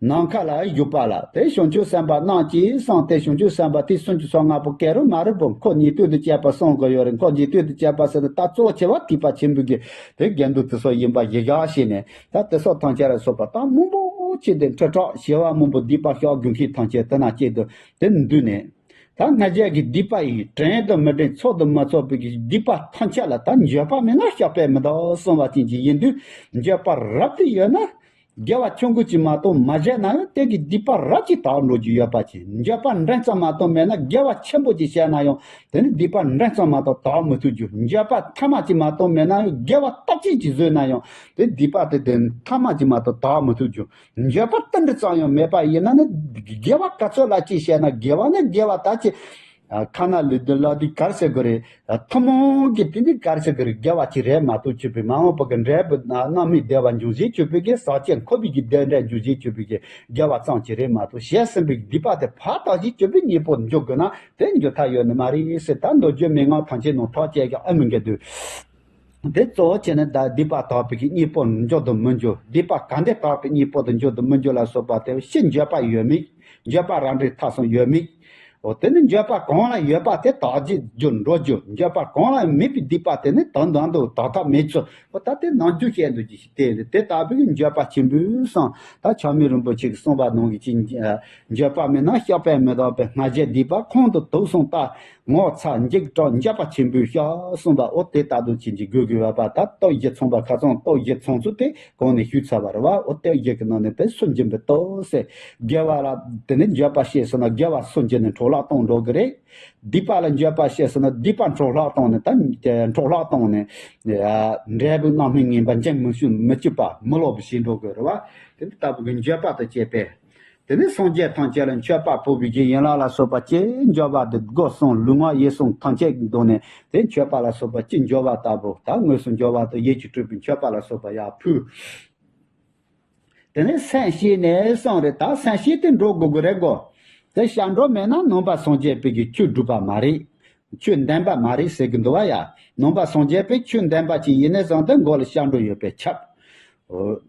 ནམ་མཁའ་ལ་བཞུགས་པ་ལ་དེ་བྱང་ཆུབ་སེམས་དཔའ་རྣམས་ཀྱིས་གསུངས་ཏེ། བྱང་ཆུབ་སེམས་དཔའ་དེ་སུམ་ཅུ་སོ་ལྔ་པོ་ག་རེ་མ་རེད་པོ། འཁོར་ཉན་ཐོས་དང་བཅས་པ་གསུང་གི་ཡོད་རེད། འཁོར་ཉན་ཐོས་དང་བཅས་པ་ཟེར་ན་ད་གཙོ་ཆེ་བ་ཐེག་པ་ཆེན་པོའི་གི་དེ་དགེ་འདུན་དེ་ཚོ་ཡིན་པ་གཞིར་བཞག་བྱས་ནས་ད་དེ་ཚོ་ཐམས་ཅད་ལ་སོགས་པ་ད་མང་པོ་ཅིག་དེ་ཁྲི་ཕྲག་བྱེ་བ་མང་པོ་སྡིག་པ་བཤགས་དགོས་མཁན་ཐམས་ཅད་དེ་ན་སྐྱེས་དུ་དེ་འདུས་ནས། ད་སྔ་རྗེས་ཀྱི་སྡིག་པ་ཡིས་དྲན་དང་མི་དྲན་ཚོར་དང་མ་ཚོར་བའི་གི་སྡིག་པ་ཐམས་ཅད་ལ་ད་འགྱོད་པ་མེད་ན་བཤགས་པས་མི་འདག་གསུངས་པ་ཅན་གྱི་ཡིན་དུས། འགྱོད་པ་རབ་ཏུ་ཡོད་ན་དགེ་བ་ཆུང་ཀུ་ཅིག་མ་གཏོགས་མ་བྱས་ན་ཡང་དེ་གི་སྡིག་པ་རབ་ཅིག་དག་འགྲོ་རྒྱུ་ཡོད་པ་ཅན། འགྱོད་པ་འབྲིང་ཙམ་མ་གཏོགས་མེད་ན་དགེ་བ་ཆེན་པོ་ཅིག་བྱས་ན་ཡང་དེ་ནི་སྡིག་པ་འབྲིང་ཙམ་མ་གཏོགས་དག་མི་ཐུབ་རྒྱུ། འགྱོད་པ་ཐ་མ་ཅིག་མ་གཏོགས་མེད་ན་ཡང་དགེ་བ་སྟོབས་ཆེན་ཅིག་བཟོས་ན་ཡང་དེ་སྡིག་པ་དེ་དེ་ཐ་མ་ཅིག་མ་གཏོགས་དག་མི་ཐུབ་རྒྱུ། འགྱོད་པ་ཏིལ་འབྲུ་ཙམ་ཡང་མེད་པ་ཡིན་ན་ནི་དགེ་བ་ག་ཚོད་ལ་ཅིག་བྱས་ན་དགེ་བ་ནི་དགེ་བ་ད་ཅི། ཁ་ན་ལི་དུ་ལ་དུ་གར་ཟེར་དགོས་རེད། ཐུན་མོང་གི་དེ་འདི་གར་ཟེར་དགོས་རེད། དགེ་བ་ཅིག་རེད་མ་གཏོགས་ཆོས་པའི་མ་འོངས་པ་གི་འབྲས་བུ་རྣམ་སྨིན་བདེ་བ་འབྱུང་བཞིན་ཆོས་པའི་གི་ཟག་བཅས་འཁོར་བའི་གི་བདེ་འབྲས་འབྱུང་བཞིན་ཆོས་པའི་གི་དགེ་བ་ཙམ་ཅིག་རེད་མ་གཏོགས་བྱས་ཟིན་པའི་སྡིག་པ་དེ་ཕར་དག་བཞིན་ཆོས་པའི་གཉེན་པོར་འཇུག་དགོས་ན་དེ་འགྱུར་ཐབས་ཡོད་ནི་མ་རེད་ཟེར། ད་མདོ་རྒྱུད་མན་ངག་ཐམས་ཅད་ནང་ཐག་བཅད་ཀྱང་ཨ་མི་འགལ་དུས། དེ་གཙོ་བོ་བྱས་ནས་ད་སྡིག་པ་དག་པའི་གི་གཉེན་པོར་འཇུག་དང་མི་འཇུག་སྡིག་པ་ག་འདྲ་དག་པའི་གཉེན་པོ་དུ་འཇུག་དང་མི་འཇུག་ལ་སོགས་པ་དེ་ཕྱི་འགྱོད་པ་ཡོད་མེད། འགྱོད་པ་རང་འགྲེལ་ཐག་སོང་ཡོད་མེད། འོ་དེ་ནི་འགྱོད་པ་གང་ལ་ཡོད་པ་དེ་དག་རྒྱུ་འགྲོ་རྒྱུ། འགྱོད་པ་གང་ལ་མེད་པའི་སྡིག་པ་དེ་ནི་དོན་དམ་དུ་དག་ཐབས་མེད་ཚུལ། འོ་ད་དེ་ནམ་རྒྱུན་བཤད་འདུག་ཅི་ཞིག་དེ་དེ་ལྟ་བུའི་འགྱོད་པ་ཆེན་པོའི་སང་ད་ཆགས་མེད་རིན་པོ་ཆེ་གིས་གསུངས་པ་ནང་གི་ཅི། འགྱོད་པ་མེད་ན་བཤགས་པས་མི་འདག་པའི་སྔ་རྗེས་སྡིག་པ་ཁོང་དུ་དུག་སོང་ལྟ། ངོ་ཚ་འཇིགས་སྐྲག་འགྱོད་པ་ཆེན་པོས་བཤགས་གསུངས་པ། འོ་དེ་ལྟ་དུ་ཕྱིན་ཅི་དགོས་དགོས་པ་པ་ད་སྟོབས་བཞི་ཚང་པ་ཁ་ཚང་སྟོབས་བཞི་ཚང་ཚུལ་དེ་གོང་ནས་ཞུས་ཚར་བ་རེད་བ། འོ་དེ་བཞི་གི་ནང་ནས་དེ་སུན་འབྱིན་པའི་སྟོབས་ཟེར། དགེ་བ་ལ་དེ་ནས་འགྱོད་པ་སྐྱེས་སོང་ན་དགེ་བ་སུན་འབྱིན་ནས་འཕྲོ་བརླག་གཏོང་འགྲོ་གི་རེད། སྡིག་པ་ལ་འགྱོད་པ་སྐྱེས་སོང་ན་སྡིག་པ་འཕྲོ་བརླག་གཏོང་ནས་ད་འཕྲོ་བརླག་གཏོང་ནས་འབྲས་བུ་རྣམ་སྨིན་ངན་པ་འབྱིན་མི་ཤེས་མི་བཅུག་པ་མི་སློབ་པ་ཞིག་འགྲོ་གི་རེད་བ། དེ་ལྟ་བུ་གི་འགྱོད་པ་དང་བཅས་པས། དེ་ནས་སངས་རྒྱས་ཐམས་ཅད་ལ་མཆོད་པ་ཕུལ་བའི་གི་ཡན་ལག་ལ་སོགས་པ་ཅི་འབྱོར་བ་དེ་སྒོ་གསུམ་ལུས་ངག་ཡིད་གསུམ་ཐམས་ཅད་ཀྱི་སྒོ་ནས་དེ་མཆོད་པ་ལ་སོགས་པ་ཅི་འབྱོར་བ་ལྟ་བུ་ད་དངོས་སུ་འབྱོར་བ་དང་ཡིད་ཀྱིས་སྤྲུལ་པའི་མཆོད་པ་ལ་སོགས་པ་ཡར་ཕུལ། དེ་ནས་སེམས་བསྐྱེད་ནས་གསུངས་རེད། ད་སེམས་བསྐྱེད་དེ་འགྲོ་དགོས་ཀྱི་རེད་གོ། དེ་སྐྱབས་འགྲོ་མེད་ན་ནང་པ་སངས་རྒྱས་པའི་གི་ཆོས་སྒྲུབ་པ་མ་རེད། ཆོས་འདོན་པ་མ་རེད་ཟེར་གི་འདུག་བ་ཡ། ནང་པ་སངས་རྒྱས་པའི་ཆོས་འདོན་པ་ཅིག་ཡིན་ནས་བཟུང་སྟེ་མགོ་ལ་སྐྱབས་འགྲོ་ཡོད་པས་ཁྱབ། འོ།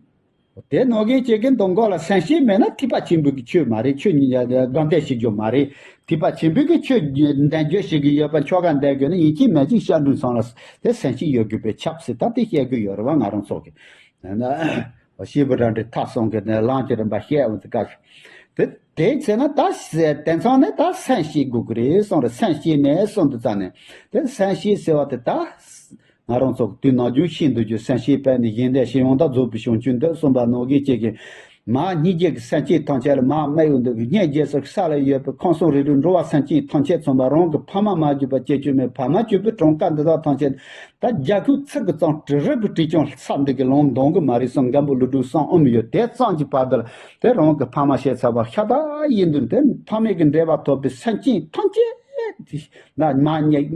དེ་ནང་གི་ཅིག་གི་མདོ་མགོ་ལ་སེམས་བསྐྱེད་མེད་ན་ཐེག་པ་ཆེན་པོའི་གི་ཆོས་མ་རེད། ཆོས་ཉིད་ཡ་དགོངས་དོན་ཤེས་རྒྱུ་མ་རེད། ཐེག་པ་ཆེན་པོའི་གི་ཆོས་འདོན་རྒྱུ་ཞིག་གི་ཡོད་པ་ཆོ་ག་འདོན་དགོས་ན་ཡིན་གཅིག་མིན་གཅིག་སྐྱབས་འགྲོ་ཚང་ལ་དེ་སེམས་བསྐྱེད་ཡོད་དགོས་པས་ཁྱབ་ཟེར་ད་དེ་བཤད་གི་ཡོད་རེད་བ། ང་རང་ཚོ་གི་སྐྱེས་བུ་རང་གྲོལ་ཐབས་གསུམ་གི་ནས་ལམ་གྱི་རིམ་པ་བཤད་འོང་དུས་སྐབས་སུ། དེ་དེ་བྱས་ན་ད་དེ་མཚམས་ནས་ད་སེམས་བསྐྱེད་དགོས་ཀྱི་རེད་གསུངས་རེད། སེམས་བསྐྱེད་ནས་གསུངས་དུས་ཙམ་ནས་དེ་སེམས་བསྐྱེད་ཟེར་བ་དེ་ད། ང་རང་ཚོ་དུས་ནམ་རྒྱུན་ཤེས་འདུག་རྒྱུ་སེམས་བསྐྱེད་པས་ནི་གཞན་དོན་བྱེད་ཡོན་བདག་རྫོགས་པའི་བྱང་ཆུབ་འདོད་གསུངས་པ་ནང་བཞིན་བྱེད་ཀྱི། མ་སྙིང་རྗེ་གི་སེམས་བསྐྱེད་ཐམས་ཅད་ལ་མ་དམིགས་ཡོད་འདུག་སྙིང་རྗེ་སོགས་ས་ལ་ཡོད་པའི་ཁམས་གསུམ་རིགས་དྲུག་འགྲོ་བ་སེམས་ཅན་ཐམས་ཅད་མཚོན་པ་རང་གི་ཕ་མ་མ་གྱུར་པ་སྐྱེ་བཅུག་མེད་ཕ་མ་གྱུར་པའི་གྲངས་ཀ་འདི་དག་ཐམས་ཅད་ད་རྒྱ་ཁུག་ཚིག་གི་ཙམ་དྲི་རིལ་བུ་དྲི་ཀྱང་ས་འདི་གི་ལོང་འདོང་གི་མ་རེད་བསམ་སྒམ་པོ་ལུ་སྒྲུབ་བསམ་ཨོ་མི་ཡོད་དེ་ཙམ་གྱི་བར་དུ་ལ་དེ་རང་གི་ཕ་མ་བྱས་ཚར་བ་ཤ་སྟག་ཡིན་དུས་དེ་ཕ་མེས་ཀྱི་འབྲེལ་བ་ཐོབ་པའི་སེམས་ཅན་ཐམས་ཅད་ན་མ་སྙིང་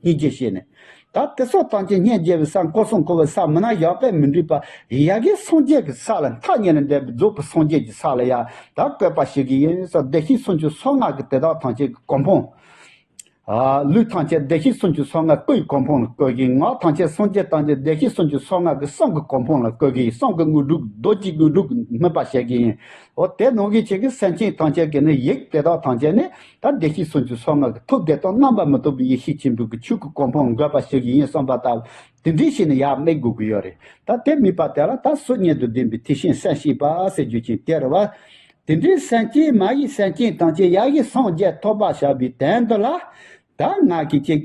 རྗེ་བྱས་ནས། ད་དེ་སོགས་ཐམས་ཅད་སྙིང་རྗེ་བའི་ས་འཁོར་གསུམ་འཁོར་བའི་ས་མི་ན་ཡག་པས་མི་འགྲིག་པ་ཡ་གི་སངས་རྒྱས་ཀྱི་ས་ལ་མཐའ་གཉིས་ལས་འདས་པའི་རྫོགས་པའི་སངས་རྒྱས་ཀྱི་ས་ལ་ཡ་ད་བཀོད་པ་ཞིག་གི་ཡིན་ས་བདེ་གཤེགས་སུམ་ཅུ་སོ་ལྔ་གི་དེ་དག་ཐམས་ཅད་ཀྱི་གོ་འཕང་། ལུས་ཐམས་ཅད་བདེ་གཤེགས་སུམ་ཅུ་སོ་ལྔ་སྐུ་ཡི་གོ་འཕང་ལ་བཀོད་ཀྱི་ཡིན། ངག་ཐམས་ཅད་སངས་རྒྱས་ཐམས་ཅད་བདེ་གཤེགས་སུམ་ཅུ་སོ་ལྔ་གི་གསུང་གི་གོ་འཕང་ལ་བཀོད་ཀྱི་ཡིན། གསུང་གི་དངོས་གྲུབ་རྡོ་རྗེ་དངོས་གྲུབ་སྨིན་པ་བྱེད་ཀྱི་ཡིན། འོ་དེ་ནང་གི་ཆེད་ཀྱི་སེམས་ཅན་ཐམས་ཅད་ཀྱི་ནི་ཡིད་དེ་དག་ཐམས་ཅད་ནི། ད་བདེ་གཤེགས་སུམ་ཅུ་སོ་ལྔ་གི་ཐུགས་བདེ་སྟོང་རྣམ་པར་མི་རྟོག་པའི་ཡེ་ཤེས་ཆེན་པོའི་གི་ཆོས་ཀྱི་གོ་འཕང་འགོད་པ་ཞིག་ཡིན་བསམ་པ་ལྟ་བུ་དེ་འདྲའི་ཞིག་ནི་ཡར་དམིགས་དགོས་ཀྱི་ཡོད་རེད། ད་དེ་དམིགས་པ་དེ་ལ་ད་སོ་གཉིས་དང་ལྡན་པའི་དེ་བཞིན་སེམས་བསྐྱེད་པ་ཟེར་རྒྱུ་ཅན་དེ་རེད་བ། དེ་འདྲའི་སེམས་བསྐྱེད་མ་ཡི་སེམས་ཅན་དང་བཅས་ཡ་གི་སངས་རྒྱས་ཐོབ་པར་བྱ་བའི་དོན་དུ་ལ་ད་ང་གིས་ཅིག་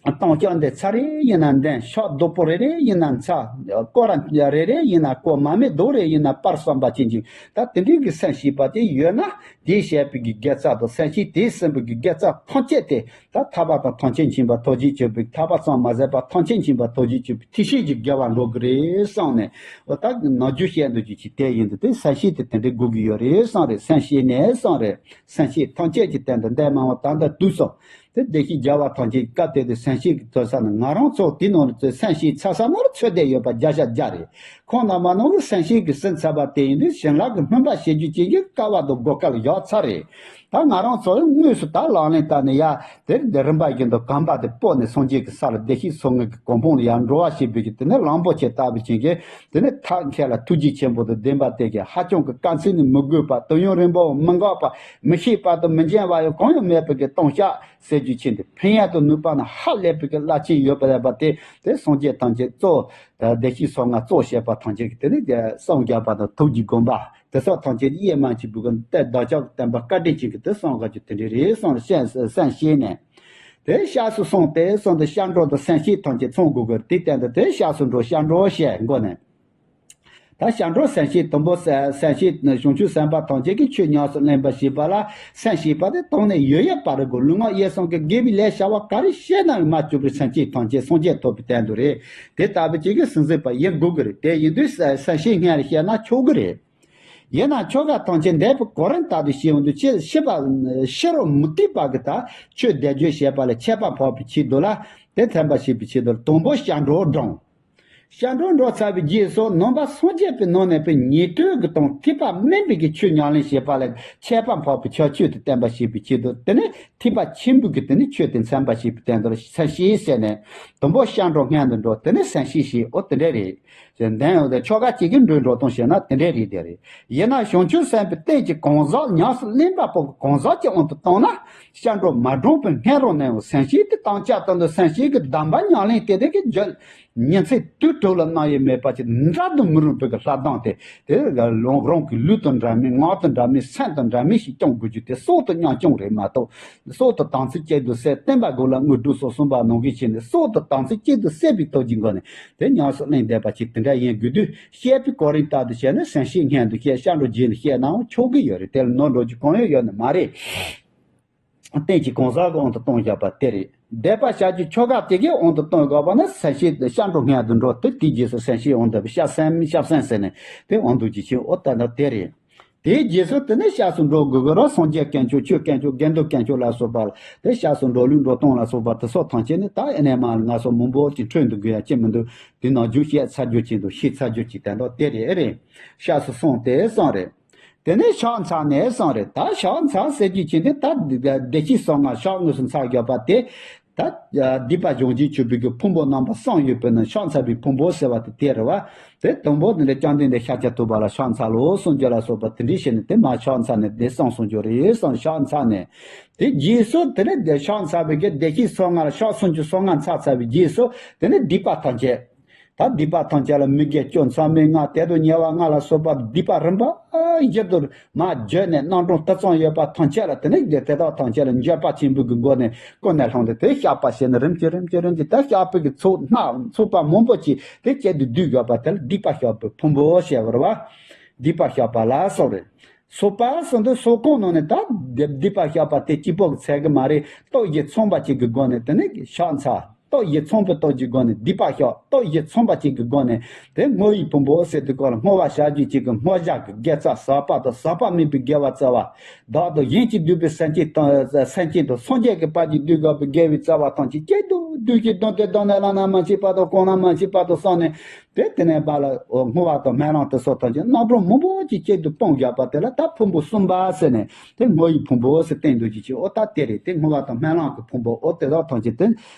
ལྟུང་བཤགས་འདི་ཚར་རེ་ཡིན་ན་འདོན། ཕྱག་རྡོག་པོ་རེ་རེ་ཡིན་ན་འཚལ། སྐོར་ར་རེ་རེ་ཡིན་ན་བསྐོར། མར་མེ་རྡོག་རེ་ཡིན་ན་སྤར་བསམ་པ་ཅན་ཅིག་ད་དེ་འདྲའི་གི་སེམས་བསྐྱེད་པ་དེ་ཡོད་ན། དེས་བཤད་པའི་གི་དགེ་རྩ་དང་། སེམས་བསྐྱེད་དེས་ཟིན་པའི་གི་དགེ་རྩ་ཐམས་ཅད་དེ། ད་ཐར་པ་དང་ཐམས་ཅད་མཁྱེན་པ་ཐོབ་བྱའི་སྤྱོད་པའི། ཐར་པ་ཙམ་མ་ཟད་པར་ཐམས་ཅད་མཁྱེན་པ་ཐོབ་བྱའི་སྤྱོད་པའི་ཐེག་ཆེན་གྱི་དགེ་བ་འགྲོ་གི་རེད་བསམ་ནས། འོ་ད་ནམ་རྒྱུན་བཤད་འདུག་རྒྱུ་ཅིག་དེ་ཡིན་དུས་དེ་སེམས་བསྐྱེད་དེ་དེ་འདྲའི་དགོས་ཀྱི་ཡོད་རེད་བསམ་རེད། སེམས་བསྐྱེད་ནས་བསམ་རེད། སེམས་བསྐྱེད་ཐམས་ཅད་ཀྱི་སྟེང་དུ་འདས་མ་འོངས་ད་ལྟ་དུས་གསུམ། དེ་བདེ་གཤེགས་རྒྱལ་བ་ཐམས་ཅད་སྐབས་དེ་དུས་སེམས་བསྐྱེད་ཀྱི་ཐོབ་ས་ནི། ང་རང་ཚོ་དེ་ནང་དུ་སེམས་བསྐྱེད་ཚར་ས་ནོར་ཚོད་ལྡན་ཡོད་པ་བརྒྱ་ཆ་བརྒྱ་རེད། ཁོང་རྣམ་པ་ནང་གི་སེམས་བསྐྱེད་ཀྱི་ཟིན་ཚར་བ་དེ་ཡིན་དུས་བྱིན་རླབས་ཀྱི་སྨོན་པ་བྱེད་རྒྱུ་ཅན་གྱི་སྐལ་བ་དང་གོ་སྐབས་ཡོད་ཚར་རེད། ད་ང་རང་ཚོ་དངོས་སུ་ད་ལག་ལེན་བསྟར་ནས་ཡ། དེར་འདི་རིམ་པ་བཞིན་དུ་གོམ་པ་དེ་སྤོས་ནས་སངས་རྒྱས་ཀྱི་སར་བདེ་གཤེགས་སོ་ལྔའི་གི་གོ་འཕང་ལ་ཡར་འགྲོ་བ་ཞེས་པའི་གི་དེ་ནས་གླང་པོ་ཆེ་ལྟ་བུ་ཅན་གྱི་དེ་ནས་ཐབས་མཁས་ལ་ཐུགས་རྗེ་ཆེན་པོ་དང་ལྡན་པ་དེ་གིས་ཧ་ཅང་གི་དཀའ་ཚེགས་ནི་མི་དགོས་པ། དུས་ཡུན་རིང་པོ་མི་འགོར་བ། མི་ཤེས་པ་དང་མི་འགྱུར་བ་ཡང་གང་ཡང་མེད་པའི་གི་ལྟུང་བཤགས་ཟེར་རྒྱུ་ཅན་དེ་ཕན་ཡོན་དང་ནུས་པ་ནི་ཧ་ལས་པའི་གི་རླབས་ཆེན་ཡོད་པ་ལས་པ་དེ། དེ་སངས་རྒྱས་ཐམས་ཅད་གཙོ་བདེ་གཤེགས་སོ་ལྔ་གཙོ་བྱས་པ་ཐམས་ཅད་ཀྱི་དེ་ནས་སངས་རྒྱས་པ་དང་ཐུགས་ཀྱི་དགོངས་པ། དེ་སོགས་ཐམས་ཅད་དབྱེར་མ་མཆིས་པའི་གི་བདག་ཅག་གི་བསྟན་པ་བཀའ་དྲིན་ཅན་གྱི་དེ་སངས་རྒྱས་ཀྱི་དེ་འདྲ་རེད་བསམ་སེམས་སེམས་བསྐྱེད་ནས། དེ་སྐྱབས་སུ་སོང་སྟེ་སོང་དུ་སྐྱབས་འགྲོ་དང་སེམས་བསྐྱེད་ཐམས་ཅད་ཚང་དགོས་ཀྱི་རེད། དེ་བསྟན་དུ་དེ་སྐྱབས་སུ་འགྲོ། སྐྱབས་འགྲོ་ཞེས་མགོ་ནས། ད་སྐྱབས་འགྲོ་སེམས་བསྐྱེད་དང་པོ་སེམས་བསྐྱེད་བྱང་ཆུབ་སེམས་དཔའ་ཐམས་ཅད་ཀྱིས་ཆོས་ཉམས་སུ་ལེན་པར་བྱེད་པ་ལ་སེམས་བསྐྱེད་པ་དེ་དོན་ནི་ཡོད་ཡོད་པ་རེད་གོ། ལུས་ངག་ཡིད་གསུམ་གྱི་དགེ་བའི་ལས་བྱ་བ་ག་རེ་བྱས་ན་ཡང་མ་བཅོས་པའི་སེམས་བསྐྱེད་ཐམས་ཅད་སངས་རྒྱས་ཐོབ་པའི་དོན་དུ་རེད། དེ་ལྟ་བུ་ཅིག་གིས་ཟིན་ཟིན་པ་ཡིན་དགོས་ཀྱི་རེད། དེ་ཡིན་དུས་སེམས་བསྐྱེད་སྔོན་ལ་བཤད་ན་ཆོག་གི་རེད། ཡིན་ན་ཆོ་ག་ཐམས་ཅད་འདས་པའི་གོ་རིམ་ལྟར་དུ་བྱེད་ཡོང་དུས་ཕྱི་ཕྱི་རོལ་མུ་སྟེགས་པ་གི་ད་ཆོས་སྡེ་བརྒྱད་བྱེད་པ་ལ་ཁྱད་པར་འཕགས་པའི་ཆེད་དུ་ལ་དེ་ཚན་པ་བྱེད་པའི་ཆེད་དུ་དང་པོ་སྐྱབས་འགྲོ་བགྲང་། སྐྱབས་འགྲོ་འགྲོ་ཚར་བའི་རྗེས་སུ་ནང་པ་སངས་རྒྱས་པའི་ནང་ནས་པའི་ཉན་ཐོས་ཀྱི་དང་ཐེག་པ་དམན་པའི་གི་ཆོས་ཉམས་ལེན་བྱེད་པ་ལ་ཁྱད་པར་འཕགས་པའི་ཕྱག་ཆོས་དེ་བསྟན་པ་བྱེད་པའི་ཆེད་དུ། དེ་ནས་ཐེག་པ་ཆེན་པོའི་གི་དེ་ནས་ཆོས་དེ་ཚན་པ་བྱེད་པའི་དོན་དུ་སེམས་བསྐྱེད་ཟེར་ནས་དང་པོ་སྐྱབས་འགྲོ་སྔོན་དུ་འགྲོ། དེ་ནས་སེམས་བསྐྱེད་བྱེད། འོ་དེ་འདྲ་རེད། ཞེས་འདོན་ཡོང་སྟེ་ཆོ་ག་གཅིག་གིས་འགྲོ་འགྲོ་སྟངས་བཤད་ན་དེ་འདྲའི་རིགས་དེ་རེད། ཡིན་ན་བྱང་ཆུབ་སེམས་དཔའི་རྟེན་གྱི་གང་ཟག་ཉམས་སུ་ལེན་པ་པོ་གི་གང་ཟག་གི་དབང་དུ་བཏང་ན། སྐྱབས་འགྲོ་མ་བགྲངས་པའི་སྔོན་རོལ་ནས་སེམས་བསྐྱེད་དེ་བཏང་བྱ་ལྟར་དུ་སེམས་བསྐྱེད་ཀྱི་གདམས་པ་ཉམས་ལེན་དེ་དེ་གི་རྒྱུད་ཉིན་མཚན་དུས་དྲུག་ལ་གནང་ཡས་མེད་པ་ཅིག་འདྲ་དུ་མི་རུང་བའི་གི་ལྷ་གདམས་དེ་དེ་རང་རང་གི་ལུས་དང་འདྲ་མིན་ངག་དང་འདྲ་མིན་སེམས་དང་འདྲ་མིན་ཞིག་སྐྱོང་དགོས་རྒྱུ་དེ་སྲོག་ཏུ་མཉམ་སྐྱོང་རེད་མ་གཏོགས། སྲོག་ཏུ་དམ་ཚིག་གཅིག་ཏུ་གསལ། བསྟན་པ་དགུ་ལ་དངོས་གྲུབ་སོགས་གསུངས་པ་ནང་བཞིན་བྱས་ནས་སྲོག་ཏུ་དམ་ཚིག་གཅིག་ཏུ་གསལ་བའི་སྟོབས་ཀྱི་སྒོ་ནས། དེ་ཉམས་སུ་ལེན་བསྡད་པ་ཅིག་དེ་འདྲ་ཡིན་དགོས་དུས། བཤད་པའི་གོ་རིམ་ལྟར་དུ་བྱས་ན་སེམས་བསྐྱེད་སྔོན་དུ་བཤད། སྐྱབས་འགྲོ་རྗེས་ལ་བཤད་ནའང་ཆོག་གི་ཡོད་རེད། དེ་ལ་ནོར་འགྲོ་རྒྱུ་གང་ཡང་ཡོད་ནི་མ་རེད། རྟེན་གྱི་གང་ཟག་གི་དབང་དུ་གཏོང་བཞག་པ་དེ་རེད། བཟླས་པ་བྱ་རྒྱུའི་ཆོ་ག་དེ་གའི་དབང་དུ་གཏོང་དགོས་པ་ན་སེམས་བསྐྱེད་སྐྱབས་འགྲོ་སྔོན་དུ་འགྲོ། དེ་དེའི་རྗེས་སུ་སེམས་བསྐྱེད་དབང་དུ་བྱ། སེམས་བྱ་སེམས་ཟེར་ནས་དེ་དབང་དུ་བྱེད་ཕྱིར། འོ་ད་ནི་དེ་རེད། དེའི་རྗེས་སུ་དེ་ནས་སྐྱབས་སུ་འགྲོ་དགོས་ཀྱི་རེད། སངས་རྒྱས་དཀོན་མཆོག་ཆོས་དཀོན་མཆོག་དགེ་འདུན་དཀོན་མཆོག་ལ་སོགས་པ་ལ་དེ་སྐྱབས་སུ་འགྲོ་ལུགས་འགྲོ་སྟངས་ལ་སོགས་པ་དེ་སོགས་ཐམས་ཅད་ནི་ད་ཨེ་ནས་མ་ལ་ང་ཚོ་མང་པོ་ཅིག་འཕྲོས་འདུག་དགོས་ཡ་ཅི་མི་འདུག་དེ་ནང་རྒྱུན་བཤད་ཚར་རྒྱུ་ཅིག་འདུག་བཤད་ཚར་རྒྱུ་ཅིག་དེ་འདྲ་དེ་རེད། ཨེ་རེད། སྐྱབས་སུ་སོང་སྟེ་སོང་རེད། དེ་ནས་ཕྱག་འཚལ་ནས་སོང་རེད། ད་ཕྱག་འཚལ་ཟེར་རྒྱུ་ཅིག་དེ་ད་བདེ་གཤེགས་སོ་ལྔ་ཕྱག་དངོས་སུ་འཚལ་དགོས་པ་དེ། ད་སྡིག་པ་སྦྱོང་བྱེད་སྤྱོད་པའི་གི་ཕུང་པོ་རྣམ་པ་གསུམ་ཡོད་པའི་ནང་ཕྱག་འཚལ་བའི་ཕུང་པོ་ཟེར་བ་དེ་དེ་རེད་བ། དེ་དང་པོ་དེ་འདྲ་བཅོམ་ལྡན་འདས་ཤཱཀྱ་ཐུབ་པ་ལ་ཕྱག་འཚལ་ལོ་གསུང་རྒྱུ་ལ་སོགས་པ་དེ་འདྲ་བྱས་ནས་དེ་མ་ཕྱག་འཚལ་ནས་དེ་གསུང་གསུང་རྒྱུ་རེད་གསུངས། ཕྱག་འཚལ་ནས་དེ་རྗེས་སུ་དེ་ནས་དེ་ཕྱག་འཚལ་བའི་གི་བདེ་གཤེགས་སོ་ལྔ་ལ་ཕྱག་སུམ་ཅུ་སོ་ལྔ་འཚལ་ཚར་བའི་རྗེས་སུ་དེ་ནས་སྡིག་པ་ཐམས་ཅད། ད་སྡིག་པ་ཐམས་ཅད་ལ་མི་དགེ་བཅུ། མཚམས་མེད་ལྔ། དད་དང་ཉེ་བ་ལྔ་ལ་སོགས་པ་སྡིག་པ་རིམ་པ་བཞིན་དུ་མར་བརྗོད་ནས་རྣམ་གྲངས་དེ་ཙམ་ཡོད་པ་ཐམས་ཅད་ལ་དེ་ནས་དེ་དག་ཐམས་ཅད་ལ་འགྱོད་པ་ཆེན་པོའི་གི་སྒོ་ནས་ཀུན་ནས་བསླངས་ཏེ་དེ་བཤགས་པ་བྱས་ནས་རིམ་གྱིས་རིམ་གྱིས་རིམ་གྱིས་ད་བཤགས་པའི་གི་ཚོགས་སྣ་ཚོགས་པ་མང་པོ་ཅིག་དེ་བསྐྱེད་དུ་བསྡུས་ཡོད་པ་དེ་ལ་སྡིག་པ་བཤགས་པའི་ཕུང་པོ་ཞེས་པ་རེད་བ། སྡིག་པ་བཤགས་པ་ལ་སོགས་རེད། སོགས་པ་གསུངས་དུས་སོགས་གང་ནང་ནས་ད་སྡིག་པ་བཤགས་པ་དེ་གཅིག་པོ་གི་ཚད་གི་མ་རེད། སྟོབས་བཞི་ཚང་བ་ཅིག་གི་སྒོ་ནས་དེ་ནས་ཕྱག་འཚལ། སྟོབས་བཞི་ཚང་བའི་སྟོབས་ཀྱི་སྒོ་ནས་སྡིག་པ་བཤགས། སྟོབས་བཞི་ཚང་བ་ཅིག་གི་སྒོ་ནས་དེ་བསྔོ་བའི་ཕུང་པོ་ཟེར་དུས་སྐོར་ལ་བསྔོ་བ་བྱ་རྒྱུ་ཅིག་གི་བསྔོ་བྱ་གི་དགེ་རྩ་ཟག་པ་དང་ཟག་པ་མེད་པའི་དགེ་བ་བཙལ་བ། བདག་དང་གཞན་གྱིས་བསྡུས་པའི་སེམས་ཅན་དང་སེམས་ཅན་དང་སངས་རྒྱས་ཀྱི་དཔལ་གྱིས་བསྡུས་དགོས་པའི་དགེ་བའི་རྩ་བ་ཐམས་ཅད་བསྐྱེད་དུ་བསྡུས་ཀྱི་དོན་དེ་དོན་ནས་བླ་ན་མ་མཆིས་པ་དང་གོང་ན་མ་མཆིས་པ་དང་གསུངས་ནས། དེ་དེ་ནས་བ་ལ་བསྔོ་བ་དང་སྨོན་ལམ་དེ་སོགས་ཐམས་ཅད་རྣམ་གྲངས་མང་པོ་ཅིག་བསྐྱེད་དུ་སྤུངས་བཞག་པ་དེ་ལ་ད་ཕུང་པོ་གསུམ་པ་ཟེར་ནས་དེ་བསྔོ་བའི་ཕུང་པོ་ཟེར་བསྟན་འདུག་ཅིག་ཅིག་འོ་ད་དེ་རེད། དེ་བསྔོ་བ་དང་སྨོན་ལམ་གྱི་ཕུང་པོ་འོ་དེ་དག་ཐམས་ཅད་དེ་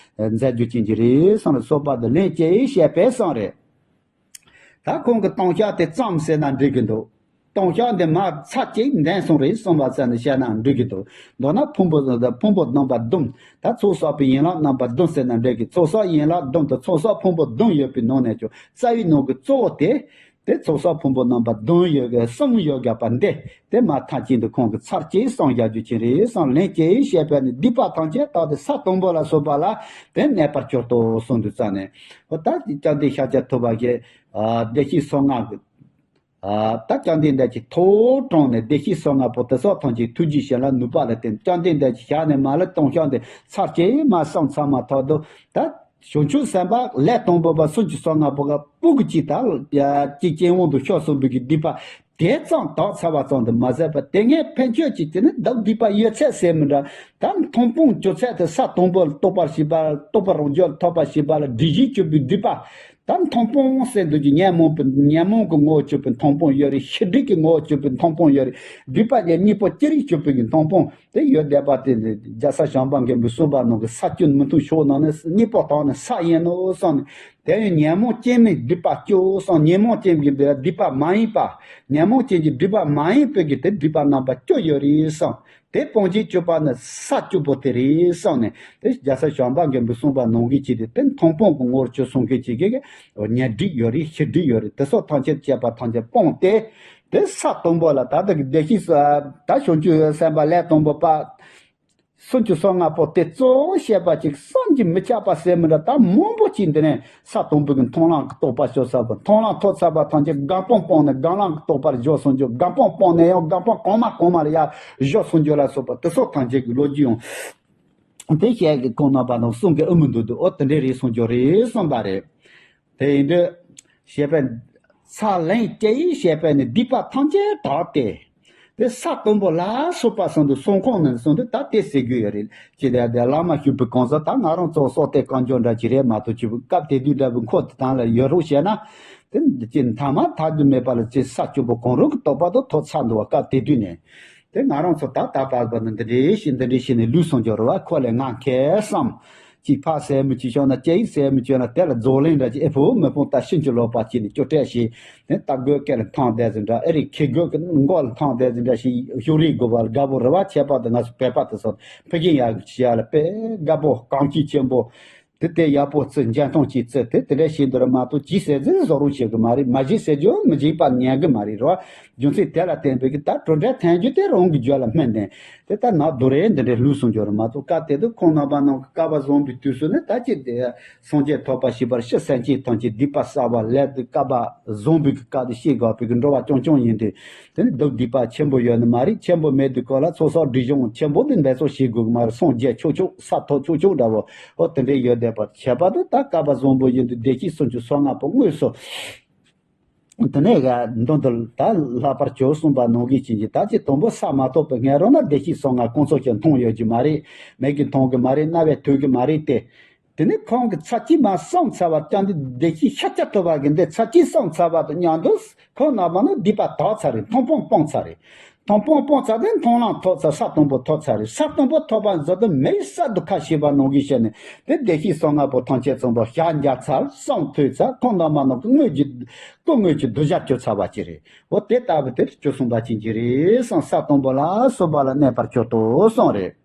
མཛད་རྒྱུ་ཅན་གྱི་རེད་གསུངས་ནས་གསོལ་བ་དང་ལན་བཅས་བཤད་པས་གསུངས་རེད། ད་ཁོང་གི་ལྟུང་བཤགས་དེ་ཙམ་ཟེར་ན་འགྲིག་གི་འདུག་ལྟུང་བཤགས་འདི་མ་ཚར་གཅིག་འདོན་སོང་རེད་གསུངས་པ་ཙམ་ནས་བཤད་ན་འགྲིག་གི་འདུག་མདོར་ན་ཕུང་པོ་ཕུང་པོ་རྣམ་པ་བདུན། ད་ཚོགས་བསགས་པའི་ཡན་ལག་རྣམ་པ་བདུན་ཟེར་ན་འགྲིག་གི་ཚོགས་བསགས་ཡན་ལག་བདུན་དང་ཚོགས་བསགས་ཕུང་པོ་བདུན་ཡོད་པའི་ནང་ནས་ཀྱང་རྩ་བའི་ནང་གི་གཙོ་བོ་དེ། དེ་ཚོགས་བསགས་ཕུང་པོ་རྣམ་པ་བདུན་ཡོད་གི་གསུམ་ཡོད་ག་པ་འདི་དེ་མ་ཐག་ཅིག་ཏུ་ཁོང་གི་ཚར་གཅིག་སངས་རྒྱས་རྒྱུ་ཅན་རེད་སངས་ལན་གཅིག་བཤད་པ་ནི་སྡིག་པ་ཐམས་ཅད་དག་སྟེ་ས་དང་པོ་ལ་སོགས་པ་ལ་དེ་གནས་པར་གྱུར་ཏོ་གསུངས་དུས་ཙ་ནས། འོ་ད་སྐྱབས་མགོན་ཤཱཀྱ་ཐུབ་པ་གིས་བདེ་གཤེགས་སོ་ལྔ་གི་ད་བཅོམ་ལྡན་འདས་ཀྱི་ཐུགས་དྲངས་ནས་བདེ་གཤེགས་སོ་ལྔ་པོ་དེ་ཚོ་ཐམས་ཅད་ཐུགས་རྗེ་ཞལ་ལ་ནུས་པ་ལ་བརྟེན་བཅོམ་ལྡན་འདས་ཀྱི་ཞལ་ནས་མ་ལུས་གཏམ་བཤད་འདི་ཚར་གཅིག་མ་གསུངས་ཚར་མ་ཐག་ཏུ་ད་བྱང་ཆུབ་སེམས་དཔའ་ལས་དང་པོ་པ་སུམ་ཅུ་སོ་ལྔ་པོ་ག་སྤུ་གུ་གཅིག་ད་གཅིག་སྐྱེ་བོ་དུ་ཤོར་སོང་བའི་གི་སྡིག་པ་དེ་ཙམ་དག་ཚར་བ་ཙམ་དུ་མ་ཟད་པར་དེ་སྔའི་ཕན་ཆད་ཀྱི་དེ་ནི་བདག་སྡིག་པ་ཡོད་ཚད་ཟེར་མི་འདྲ། ད་མཐོང་སྤང་བཅུ་ཚད་དུ་ས་དང་པོ་ལ་རྟོགས་པར་བྱེད་པ་རྟོགས་པ་རང་རྒྱུད་ལ་ཐོབ་པར་བྱེད་པ་ལ་སྒྲིབ་བྱེད་གྱུར་པའི་སྡིག་པ། ད་མཐོང་སྤང་ཟེར་འདུག་ཀྱི་ཉོན་མོངས་པའི་ཉོན་མོངས་ཀྱི་ངོ་བོ་གྱུར་པའི་མཐོང་སྤང་ཡོད་རེད། ཤེས་སྒྲིབ་ཀྱི་ངོ་བོ་གྱུར་པའི་མཐོང་སྤང་ཡོད་རེད། སྒྲིབ་པ་ལས་གཉིས་པོ་ཅི་རིགས་གྱུར་པའི་གི་མཐོང་སྤང་དེ་ཡོད་བསྡད་པ་དེ་རྒྱལ་སྲས་བྱམས་པ་མགོན་པོས་གསུངས་པ་ནང་གི་ས་བཅུ་མི་མཐུན་ཕྱོགས་ནང་ནས་གཉིས་པོ་དག་ནི་ས་ཡིན་ནོ་གསུངས་ནས། དེ་ཡང་ཉོན་མོངས་ཅན་མིན་སྒྲིབ་པ་སྐྱོ་གསུངས། ཉོན་མོངས་ཅན་གྱི་སྒྲིབ་པ་མ་ཡིན་པ། ཉོན་མོངས་ཅན་གྱི་སྒྲིབ་པ་མ་ཡིན་པའི་གི་དེ་སྒྲིབ་པ་རྣམ་པ་བཅུ་ཡོད་རེད་གསུངས། དེ་སྤོང་བྱེད་གྱུར་པ་ནི་ས་བཅུ་པོ་དེ་རེད་གསུངས་ནས་དེ་རྒྱལ་སྲས་བྱམས་པ་མགོན་པོས་གསུངས་པ་ནང་བཞིན་བྱས་ཏེ་དེ་མཐོང་སྤང་གི་ངོ་བོར་གྱུར་སོང་མཁན་ཅིག་གིས་ཉོན་སྒྲིབ་ཡོད་རེད། ཤེས་སྒྲིབ་ཡོད་རེད། དེ་སོགས་ཐམས་ཅད་བཅས་པ་ཐམས་ཅད་སྤངས་ཏེ་དེ་ས་དང་པོ་ལ་ད་ལྟ་གི་བདེ་གཤེགས་ས་ད་བྱང་ཆུབ་སེམས་དཔའ་ལས་དང་པོ་པ་སུམ་ཅུ་སོ་ལྔ་པོ་དེ་གཙོ་བོ་བཤད་པ་ཅིག་བསམ་གྱིས་མི་ཁྱབ་པ་ཟེར་མི་འདྲ། ད་མང་པོ་ཅིག་འདི་ནས་ས་དང་པོ་གི་མཐོང་ལམ་གྱི་རྟོགས་པ་ཤོར་ཚར་བ། མཐོང་ལམ་ཐོབ་ཚར་བ་ཐམས་ཅད་སྒོམ་སྤང་སྤངས་ནས་སྒོམ་ལམ་གྱི་རྟོགས་པར་བཞག་སོང་རྒྱུ། སྒོམ་སྤང་སྤངས་ནས་ཡང་སྒོམ་སྤང་གོང་མ་གོང་མ་ལ་ཡར་བཞག་སོང་རྒྱུ་ལ་སོགས་པ་དེ་སོགས་ཐམས་ཅད་ཀྱི་ལོ་རྒྱུས་ཡང་དེ་བཤད་ཀྱི་ཁོང་རྣམ་པ་རྣམས་གསུང་གི་ཨ་མི་འདུག་འདུག་འོ་དེ་འདྲའི་རིགས་གསུང་རྒྱུ་རེད་གསུངས་པ་རེད། དེ་ཡིན་དུས་ཞེས་པའི་ཚར་ལན་གཅིག་ཞེས་པའི་ནི་སྡིག་པ་ཐམས་ཅད་དག་སྟེ། དེ་ས་དང་པོ་ལ་སོགས་པ་གསུངས་འདུག་གསུང་ཁུངས་ནས་གསུངས་འདུག་ད་དེ་ཟེར་རྒྱུ་ཡོད་རེད། ཅི་སྟེ་དེ་བླ་མ་ཞུས་པའི་གང་ཟག་ད་ང་རང་ཚོ་སྲོག་གཏད་གང་འཇོག་འདྲ་ཅིག་རེད་མ་གཏོགས་ཅི་སྐབས་དེ་དུས་འདྲ་བའི་འཁོར་དེ་དང་ལ་ཡོད་རོགས་བྱས་ན། དེ་འདི་ཅི་མཐའ་མ་ཐར་རྒྱུ་མེད་པ་ལ་ཅི་ས་བཅུ་པོ་གང་རུང་གི་རྟོགས་པ་དང་ཐོབ་ཚར་འདུག་བ་སྐབས་དེ་དུས་ནས། དེ་ང་རང་ཚོ་ད་ད་བར་བར་ནས་འདི་འདྲའི་ཞིག་འདི་འདྲའི་ཞིག་ནས་ལུས་སོང་འགྱུར་བ་ཁོ་ལས་ང་མཁས་བསམ། ཅིག་ཕག་ཟས་མི་ཅིག་བྱུང་ན་སྐྱེ་ཡིག་ཟས་མི་བྱུང་ན་དེ་ལ་རྫོགས་ལན་འདྲ་ཅིག་ཨེ་ཕོ་མི་ཕོ་ད་ཕྱིན་ཅི་ལོག་པ་ཅིག་ནས་སྐྱོ་སྤྲད་ཞིག་ནས་ད་དགོས་སྐད་ལ་འཐང་བསྡད་ཟིན་འདྲ་ཨེ་རིག་ཁེ་དགོས་ཀྱི་མགོ་ལ་འཐང་བསྡད་ཟིན་འདྲ་ཞིག་ཤུགས་རིག་དགོས་པ་ལ་དགའ་པོ་རེ་བ་ཆད་པ་དང་ང་ཚོ་བོད་པ་དེ་ཚོ་ཕ་གི་ཡག་ཞིག་ཡ་ལ་དཔེ་དགའ་པོ་གང་སྐྱིད་ཆེན་པོ། དེ་དེ་ཡག་པོ་བརྩི་འཇོན་ཐང་ཅིག་བརྩི་དེ་དེ་འདྲ་བྱེད་འདོད་ར་མ་གཏོགས་ཅི་ཟེར་ཟེར་བཟོ་རོགས་བྱེད་གི་མ་རེད། མ་བྱེད་ཟེར་རྒྱུ་མི་བྱེད་པ་ཉན་གི་མ་རེད་རོ། རྒྱུ་མཚན་དེ་ལ་བརྟེན་པའི་གི་ད་གྲུབ་འབྲས་ཐོན་རྒྱུ་དེ་རང་གི་རྒྱུད་ལ་སྨིན་ནས་དེ་ལྟར་ནག་རྡོ་རེ་འདི་འདྲའི་ལུས་སུ་འགྱུར་ར་མ་གཏོགས་སྐབས་དེ་དུས་ཁོང་རྣམ་པ་རྣམས་ཀྱི་བསྐལ་པ་བཟང་པོའི་དུས་སུ་ནི་ད་ཅི་དེ་སངས་རྒྱས་ཐོབ་པ་ཤེས་པར་ཤི་སེམས་ཅན་ཐམས་ཅད་སྡིག་པ་བསགས་པ་ལས་དེ་བསྐལ་པ་བཟང་པོའི་གི་སྐབས་དེ་ཤེས་དགོས་པའི་གི་འགྲོ་བ་རྐྱང་རྐྱང་ཡིན་དུས། དེ་ནི་སྡུག་སྡིག་པ་ཆེན་པོ་ཡོད་ནི་མ་རེད། ཆེན་པོ་མེད་དུས་སྐོར་ལ་ཚོགས་བསགས་སྒྲིབ་སྦྱོང་ཆེན་པོ་འདི་འབད་རྩོལ་བྱེད་དགོས་ཀྱི་མ་རེད། སངས་རྒྱས་ཆོག་ཆོག་ས་ཐོབ་ཆོག་ཆོག་འདྲ་བོ་ཨོ་དེ་འདྲའི་ཡོད་བསྡད་པ་ཁྱད་པར་དུ་ད་བསྐལ་པ་བཟང་པོ་ཡིན་དུས་བདེ་གཤེགས་སུམ་ཅུ་སོ་ལྔ་པོ་དངོས་སུ་དེ་ནས་ག་མདུན་དུ་ད་ལྷག་པར་གྱུར་གསུངས་པ་ནང་བཞིན་བྱེད་ཀྱི་ད་ཅི་དང་པོ་ས་མ་ཐོབ་པའི་སྔ་རོལ་ན་བདེ་གཤེགས་སོ་ལྔ་གང་ཚོགས་ཀྱང་མཐོང་ཡོད་ཀྱི་མ་རེད། མིག་གིས་མཐོང་གི་མ་རེད། རྣ་བས་ཐོས་ཀྱི་མ་རེད་དེ། དེ་ནས་ཁོང་གིས་ཚར་གཅིག་མ་གསུངས་ཚར་བ་ཀྱང་འདི་བདེ་གཤེགས་ཤཱཀྱ་ཐུབ་པ་གིས་འདི་ཚར་གཅིག་གསུངས་ཚར་བ་དང་མཉམ་དུ་ཁོང་རྣམ་པ་ནི་སྡིག་པ་དག་ཚར་རེད། མཐོང་སྤང་སྤངས་ཚར་རེད། མཐོང་སྤང་སྤངས་ཚར་དེ་མཐོང་ལམ་ཐོབ་ཚར། ས་དང་པོ་ཐོབ་ཚར་རེད། ས་དང་པོ་ཐོབ་པ་མཛད་དུ་མེད་གསར་དུ་ཁ་ཕྱེ་བ་ནང་བཞིན་བྱས་ནས་དེ་བདེ་གཤེགས་སོ་ལྔ་པོ་ཐམས་ཅད་ཚང་པོ་ཞལ་མཇལ་ཚར། གསུང་ཐོས་ཚར། ཁོང་རྣམ་པ་ནི་དངོས་ཀྱི་སྐུ་དངོས་ཀྱི་གདུལ་བྱར་གྱུར་ཚར་བ་ཅིག་རེད། འོ་དེ་ལྟ་བུ་དེར་བཅུ་གསུམ་པ་ཅན་གྱི་རེད་གསུངས། ས་དང་པོ་ལ་སོགས་པ་ལ་གནས་པར་གྱུར་ཏོ་གསུངས་རེད།